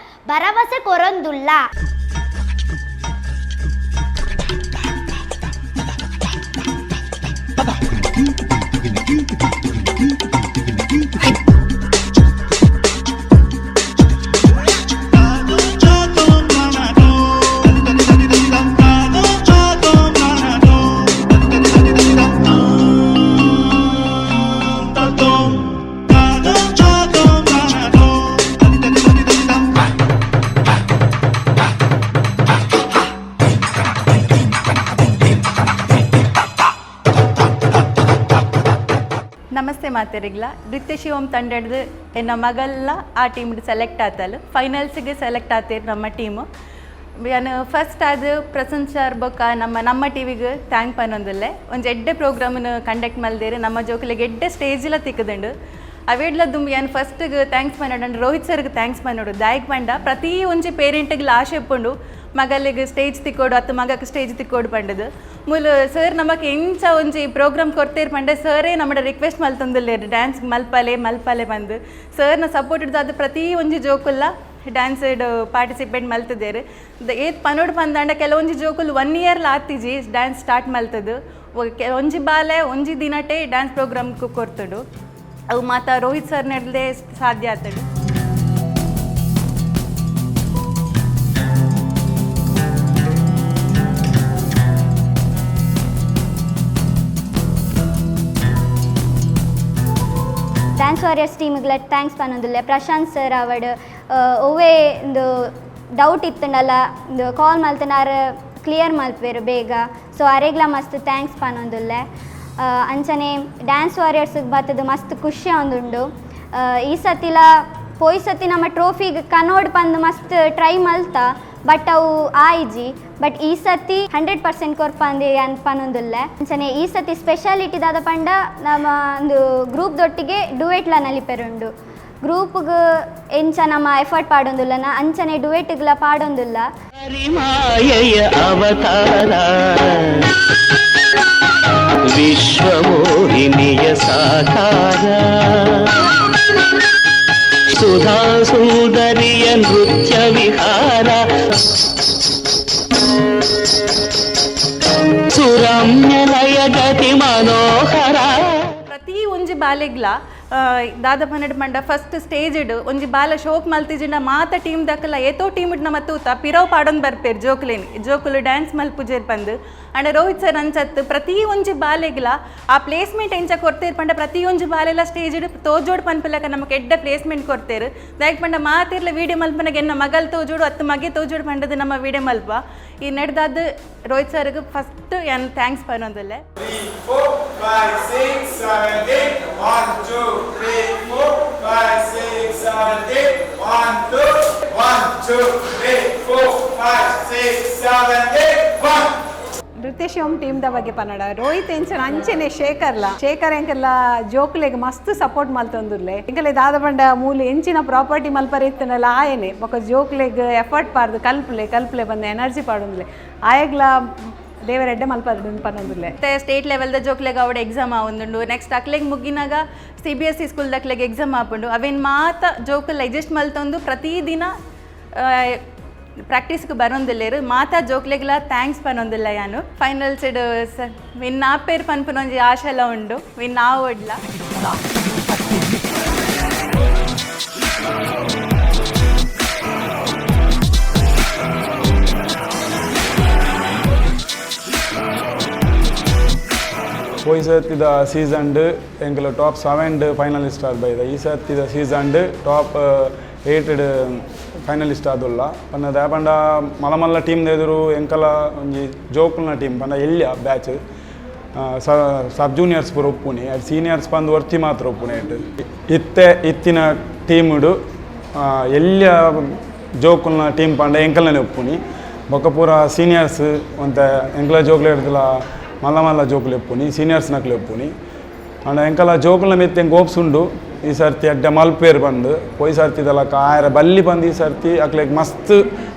[SPEAKER 18] ಭರವಸೆ ಕೊರೊಂದುಲ್ಲ.
[SPEAKER 22] ನಮಸ್ತೆ ಮಾತೆರಿಗ್ಲ ನೃತ್ಯ ಶಿವಂ ತಂಡಡ್ದು ಎನ್ನ ಮಗಲ್ಲ ಆ ಟೀಮ್ ಸೆಲೆಕ್ಟ್ ಆತಲ್ ಫೈನಲ್ಸಿಗೆ ಸೆಲೆಕ್ಟ್ ಆತೀರ್ ನಮ್ಮ ಟೀಮು. ಯಾನು ಫಸ್ಟ್ ಅದು ಪ್ರಸನ್ನ ಸರ್ ಬೊಕ್ಕ ನಮ್ಮ ನಮ್ಮ ಟಿ ವಿಗೆ thank ಪನ್ನೊಂದುಲ್ಲೆ ಒಂಜಿ ಎಡ್ಡೆ ಪ್ರೋಗ್ರಾಮ್ನ ಕಂಡಕ್ಟ್ ಮಲ್ದೇರು ನಮ್ಮ ಜೋಕುಲೆಗ್ ಎಡ್ಡೆ ಸ್ಟೇಜಿಲ ತಿಕ್ಕದುಂಡು. ಅವೇಡ್ಲ ದುಂಬು ಯಾನ್ ಫಸ್ಟ್ಗೆ thanks ಪನ್ನೋಡು ಅಂಡ್ ರೋಹಿತ್ ಸರ್ಗೆ thanks ಪನ್ನೋಡು. ದಾಯಕ್ ಪಂಡ ಪ್ರತಿ ಒಂಜಿ ಪೇರೆಂಟ್ಗೆ ಆಶೆ ಇಪ್ಪುಂಡು ಮಗಲಿಗೆ ಸ್ಟೇಜ್ ತಿಕ್ಕೋಡು ಅತ್ತ ಮಗಕ್ಕೆ ಸ್ಟೇಜ್ ತಿಕ್ಕೋಡು ಪಂಡದು. ಮೂಲು ಸರ್ ನಮಕ್ ಎಂಚ ಒಂಜಿ ಪ್ರೋಗ್ರಾಮ್ ಕೊರ್ತೇರು ಪಂಡ ಸರೇ ನಮ್ಮಡ ರಿಕ್ವೆಸ್ಟ್ ಮಲ್ತೊಂದುಲ್ಲೇರು ಡ್ಯಾನ್ಸ್ ಮಲ್ಪಲೆ ಮಲ್ಪಲೆ ಬಂದು ಸರ್ನ ಸಪೋರ್ಟ್ ಇಡ್ದು ಅದು ಪ್ರತಿ ಒಂಜಿ ಜೋಕುಲ್ಲ ಡ್ಯಾನ್ಸ್ ಪಾರ್ಟಿಸಿಪೇಟ್ ಮಲ್ತದೇರು. ಏತ್ ಪನೋಡು ಪಂದಾಂಡ ಕೆಲವೊಂಜಿ ಜೋಕುಲು 1 ಇಯರ್ ಆತಿಜಿ ಡ್ಯಾನ್ಸ್ ಸ್ಟಾರ್ಟ್ ಮಲ್ತದು. ಒಂಜಿ ಬಾಲೆ ಒಂಜಿ ದಿನಟೇ ಡ್ಯಾನ್ಸ್ ಪ್ರೋಗ್ರಾಮ್ ಕೊರ್ತುಡು. ಅವು ಮಾತಾ ರೋಹಿತ್ ಸರ್ ನೆಡ್ದೆ ಸಾಧ್ಯ ಆತಡು.
[SPEAKER 16] ಡ್ಯಾನ್ಸ್ ವಾರಿಯರ್ಸ್ ಟೀಮ್ಗಳ thanks ಪನ್ನೊಂದುಲ್ಲೆ. ಪ್ರಶಾಂತ್ ಸರ್ ಅವಡ್ ಒವ್ವೇ ಒಂದು ಡೌಟ್ ಇತ್ತಂಡಲ್ಲ ಒಂದು ಕಾಲ್ ಮಲ್ತನಾರ ಕ್ಲಿಯರ್ ಮಲ್ಪೇರು ಬೇಗ. ಸೊ ಅರೆಗ್ಲ ಮಸ್ತ್ thanks ಪನ್ನೊಂದುಲ್ಲೆ. ಅಂಚನೆ ಡ್ಯಾನ್ಸ್ ವಾರಿಯರ್ಸ್ಗೆ ಬತ್ತದು ಮಸ್ತ್ ಖುಷಿ ಒಂದುಂಡು. ಈ ಸತಿಲ ಪೋಯ್ ಸತಿ ನಮ್ಮ ಟ್ರೋಫಿಗೆ ಕನೋಡ್ ಪಂದು ಮಸ್ತ್ ಟ್ರೈ ಮಲ್ತ ಬಟ್ ಅವು ಆಯ್ಜಿ. ಬಟ್ ಈ ಸತಿ 100% ಕೊರ್ಪಂದು ಪನ್ನೊಂದುಲ್ಲೆ. ಅಂಚನೆ ಈ ಸತಿ ಸ್ಪೆಷಾಲಿಟಿ ದಾದ ಪಂಡ ನಮ್ಮ ಒಂದು ಗ್ರೂಪ್ ದೊಟ್ಟಿಗೆ ಡುವೆಟ್ಲ ನಲಿಪೆರುಂಡು. ಗ್ರೂಪ್ಗೆ ಎಂಚ ನಮ್ಮ ಎಫರ್ಟ್ ಪಾಡೊಂದುಲ್ಲನ ಅಂಚನೆ ಡುವೆಟ್ಗ್ಲ ಪಾಡೊಂದುಲ್ಲ.
[SPEAKER 1] ಅವತಾರ ವಿಶ್ವಮೋಹಿನಿಯ ಸಾಕಾರ ಸುಧಾ ಸುಂದರಿಯ ನೃತ್ಯ ವಿಹಾರ ಸುರಮ್ಯ ಲಯ ಗತಿ ಮನೋಹರ.
[SPEAKER 22] ಪ್ರತಿ ಒಂಜಿ ಬಾಲೆಗ್ಲ ದಾದ ಪನ್ನಡ ಪಂಡ ಫಸ್ಟ್ ಸ್ಟೇಜ್ ಇಡು ಒಂಜಿ ಬಾಲ ಶೋಕ್ ಮಲ್ತಿಜಿಂಡ ಮಾತ ಟೀಮ್ ದಕ್ಕಲ ಏತೋ ಟೀಮ್ ಇಡ್ ನಮ್ಮ ತೂತ ಪಿರವ್ ಪಾಡೊಂದು ಬರ್ಪೇರು ಜೋಕುಲೇನು ಜೋಕುಲು ಡ್ಯಾನ್ಸ್ ಮಲ್ಪುಜೇರ್ ಪಂದು. ಅಂಡ ರೋಹಿತ್ ಸರ್ ಅಂಚತ್ತು ಪ್ರತಿ ಒಂಜಿ ಬಾಲೆಗ್ಲ ಆ ಪ್ಲೇಸ್ಮೆಂಟ್ ಎಂಚ ಕೊರ್ತೇರು ಪಂಡ ಪ್ರತಿ ಒಂಜಿ ಬಾಲೆಲ್ಲ ಸ್ಟೇಜ್ ಇಡು ತೋಜೋಡು ಪನ್ಪಲಕ ನಮಕ್ ಎಡ್ಡ ಪ್ಲೇಸ್ಮೆಂಟ್ ಕೊರ್ತೇರು. ದಾಯಕ್ ಪಂಡ ಮಾತಿರ್ಲ ವೀಡಿಯೋ ಮಲ್ಪನಾಗ ಎನ್ನ ಮಗಲ್ ತೋಜೋಡು ಅತ್ತು ಮಗೆ ತೋಜೋಡು ಪಂಡದು ನಮ್ಮ ವೀಡಿಯೋ ಮಲ್ಪ. ಈ ನಡೆದಾದ ರೋಹಿತ್ ಸರ್ಗೆ ಫಸ್ಟ್ ಏನ್ thanks ಪನ್ನೊಂದಲ್ಲೇ.
[SPEAKER 19] 3 4 5 6 7 8 1 2 3 4 5 6 7 8 1 2 1 2 3 4 5 6 7 8 1.
[SPEAKER 21] ನೃತ್ಯ ಶಿವಂ ಟೀಮ್ದ ಬಗ್ಗೆ ಪನ್ನಡ ರೋಹಿತ್ ಎಂಚನ ಅಂಚನೆ ಶೇಖರ್ಲ ಶೇಖರ್ ಎಂಕೆಲ್ಲ ಜೋಕುಲೆಗ್ ಮಸ್ತ್ ಸಪೋರ್ಟ್ ಮಲ್ತೊಂದುಲ್ಲೆ. ಎಂಕಲೆ ದಾದ ಪಂಡ ಮೂಲು ಎಂಚಿನ ಪ್ರಾಪರ್ಟಿ ಮಲ್ಪರೆ ಇತ್ತನಲ್ಲ ಆಯನೆ ಬೊಕ ಜೋಕುಲೆಗ್ ಎಫರ್ಟ್ ಪಾಡ್ದು ಕಲ್ಪಲೆ ಕಲ್ಪಲೆ ಬಂದ ಎನರ್ಜಿ ಪಾಡೊಂದುಲ್ಲೆ. ಆಯಗ್ಲ ದೇವರೆಡ್ಡೆ ಮಲ್ಪದು ಪನ್ನೊಂದುಲ್ಲೆ.
[SPEAKER 22] ಮತ್ತೆ ಸ್ಟೇಟ್ ಲೆವೆಲ್ದ ಜೋಕ್ಲೆಗ್ ಅವಡ ಎಕ್ಸಾಮ್ ಆವೊಂದುಂಡು. ನೆಕ್ಸ್ಟ್ ಅಕ್ಲೆಗ್ ಮುಗ್ಗಿನಾಗ CBSE school ದಕ್ಲೆಗ್ ಎಕ್ಸಾಮ್ ಆಪುಂಡು. ಅವೇನು ಮಾತ ಜೋಕುಲ್ ಅಡ್ಜಸ್ಟ್ ಮಲ್ತೊಂದು ಪ್ರತಿದಿನ ಪ್ರಾಕ್ಟೀಸ್ಗೆ ಬರೋಂದಿಲ್ಲೇರು. ಮಾತಾ ಜೋಕ್ಲೆಗ್ಲ thanks ಪನ್ನೊಂದಿಲ್ಲ. ಯಾನು ಫೈನಲ್ಸ್ ಇಡು ಸರ್ ವಿನ್ ಆಪೇರು ಪನ್ಪುನೊಂಜಿ ಆಶೆಲ ಉಂಡು ವಿನ್ ಆವೊಡ್ಲ.
[SPEAKER 14] ಪೋಯಿ ಸರ್ತಿದ ಸೀಸನ್ಡ್ ಎಂಕುಲು ಟಾಪ್ 7 ಫೈನಲಿಸ್ಟ್ ಆದ್ ಬೈದ. ಈ ಸರ್ತಿದ ಸೀಸನ್ಡ್ ಟಾಪ್ 8 ಫೈನಲಿಸ್ಟ್ ಆದುಲ್ಲ. ಪಂಡ ದಾಯೆ ಪಂಡ ಮಲ್ಲ ಮಲ್ಲ ಟೀಮ್ ಎದುರು ಎಂಕಲ ಒಂಜಿ ಜೋಕುಲ್ನ ಟೀಮ್ ಪಂಡ ಎಲ್ಯ ಬ್ಯಾಚ್ ಸಬ್ ಜೂನಿಯರ್ಸ್ ಪೂರ ಉಪ್ಪುನಿ ಅದು ಸೀನಿಯರ್ಸ್ ಪಂದು ಒರ್ತಿ ಮಾತ್ರ ಉಪ್ಪುನಿ. ಇತ್ತೆ ಇತ್ತಿನ ಟೀಮುಡು ಎಲ್ಯ ಜೋಕುಲ್ನ ಟೀಮ್ ಪಂಡ ಎಂಕಲ್ನೇ ಉಪ್ಪುನಿ. ಬೊಕ್ಕ ಪೂರ ಸೀನಿಯರ್ಸ್ ಒಂತೆ ಎಂಕಲ ಜೋಕುಲು ಹಿಡ್ದಲ ಮಲ್ಲ ಮಲ್ಲ ಜೋಕುಲು ಉಪ್ಪುನಿ ಸೀನಿಯರ್ಸ್ ನಕ್ಲು ಉಪ್ಪುನಿ. ಅಂಡ ಎಂಕಲ ಜೋಕುಲ್ನ ಮಿತ್ತ ಎಂಕ್ ಹೋಪ್ಸ್ ಉಂಡು ಈ ಸರ್ತಿ ಅಡ್ಡ ಮಲ್ಪೇರು ಬಂದು ಪೋಯ್ ಸರ್ತಿದಲಕ್ಕ ಆಯರ ಬಲ್ಲಿ ಬಂದು ಈ ಸರ್ತಿ ಅಕ್ಲೆಗ್ ಮಸ್ತ್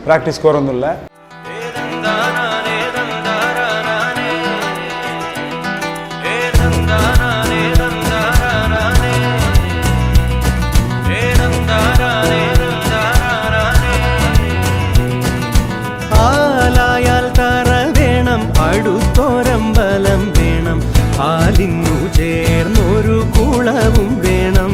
[SPEAKER 14] ಪ್ರಾಕ್ಟೀಸ್ ಕೊರೊಂದುಲ್ಲೆ.
[SPEAKER 8] ആലായാൽ തറ വേണം അടുത്തോരമ്പലം വേണം ആലിന്നു ചേർന്നൊരു കുളവും വേണം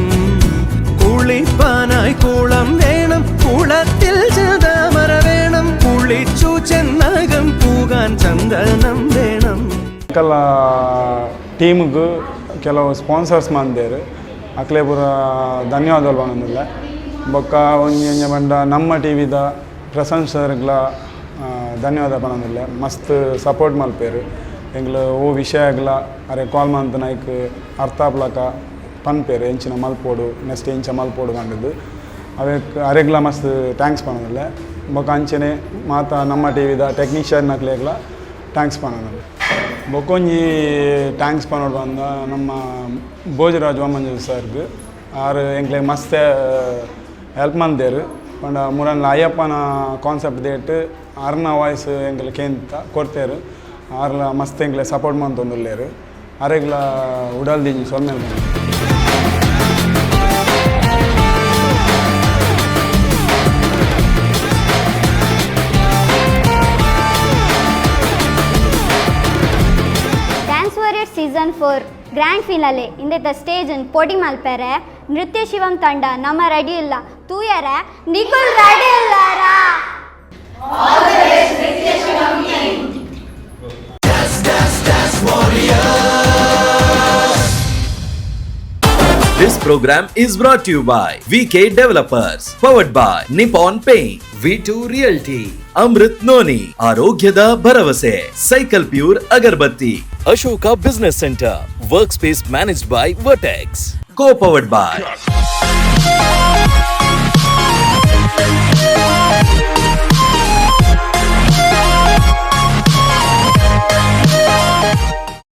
[SPEAKER 8] കുളിപ്പാനായി കുളം വേണം കുളത്തിൽ ചെതമര വേണം കുളിച്ചു ചെന്നകം പൂകാൻ ചന്ദനം വേണം.
[SPEAKER 14] ಎಂಕಲ ಟೀಮ್ಗ್ ಕೆಲವು ಸ್ಪಾನ್ಸರ್ಸ್ ಮಂದೇರು ಅಕ್ಲೆ ಪೂರ ಧನ್ಯವಾದಗಳು ಪನೊಂದುಲ್ಲೆ. ಬೊಕ್ಕ ಒಂಜಿ ಒಂಜಿ ಪಂಡ ನಮ್ಮ ಟಿ ವಿದ ಪ್ರಶಾಂತ್ ಸರ್ಗ್ಲ ಧನ್ಯವಾದ ಪನೊಂದುಲ್ಲೆ. ಮಸ್ತ್ ಸಪೋರ್ಟ್ ಮಲ್ಪೇರು ಎಂಕ್ಲು ಓ ವಿಷಯಗ್ಲ ಅರೆ ಕಾಲ್ ಮಂತ್ ನೈಕ್ ಅರ್ಥ ಆಪ್ಲಕ ಪನ್ಪೇರು ಎಂಚಿನ ಮಲ್ಪೋಡು ನೆಕ್ಸ್ಟ್ ಎಂಚ ಮಲ್ಪೋಡು ಪಂಡದು ಅವೆಕ್ ಅರೆಗ್ಲ ಮಸ್ತ್ thanks ಪನೊಂದುಲ್ಲೆ. ಬೊಕ್ಕ ಅಂಚನೆ ಮಾತ ನಮ್ಮ ಟಿ ವಿದ ಟೆಕ್ನಿಷಿಯನ್ ನಕ್ಲೆಗ್ಲ thanks ಪನೊಂದುಲ್ಲೆ. ಬೊಕ್ಕೊಂಜಿ thanks ಪನೊಡು ಪಂಡ ನಮ್ಮ ಭೋಜರಾಜ್ ವಾಮಂಜೂರು ಸರ್ಗ್ ಆರು ಎಂಕ್ಲೆ ಮಸ್ತ್ ಹೆಲ್ಪ್ ಮಂದೇರು ಪಂಡ ಮುರನ್ ಅಯ್ಯಪ್ಪನ ಕಾನ್ಸೆಪ್ಟ್ ದೇಟ್ ಆರ್ನ ವಾಯ್ಸ್ ಎಂಕ್ಲೆ ಕೇಂತ ಕೊರ್ತೇರು. ಆರ್ಲ ಮಸ್ತ್ ಎಂಕ್ಲೆ ಸಪೋರ್ಟ್ ಮಂತೊಂದುಲ್ಲೇರು. ಅರೆಗ್ಲ ಉಡಲ್ದಿಂಜಿ ಸೊನ್ನೆ.
[SPEAKER 16] Dance warrior season 4 grand finale ಇಂದೆತ stage ಪೊಡಿ ಮಲ್ಪೆರೆ ನೃತ್ಯ ಶಿವಂ ತಂಡ ನಮ್ಮ ರೆಡಿ ಇಲ್ಲ ತೂಯರೆ ನಿಕುಲ್ ready ಇಲ್ಲಾರಾ?
[SPEAKER 3] This program is brought to you by VK Developers, powered by Nippon Paint, V2 Realty, Amrit Noni, ಆರೋಗ್ಯದ ಭರವಸೆ, Cycle Pure Agarbatti, Ashoka Business Center, Workspace managed by Vertex, co-powered by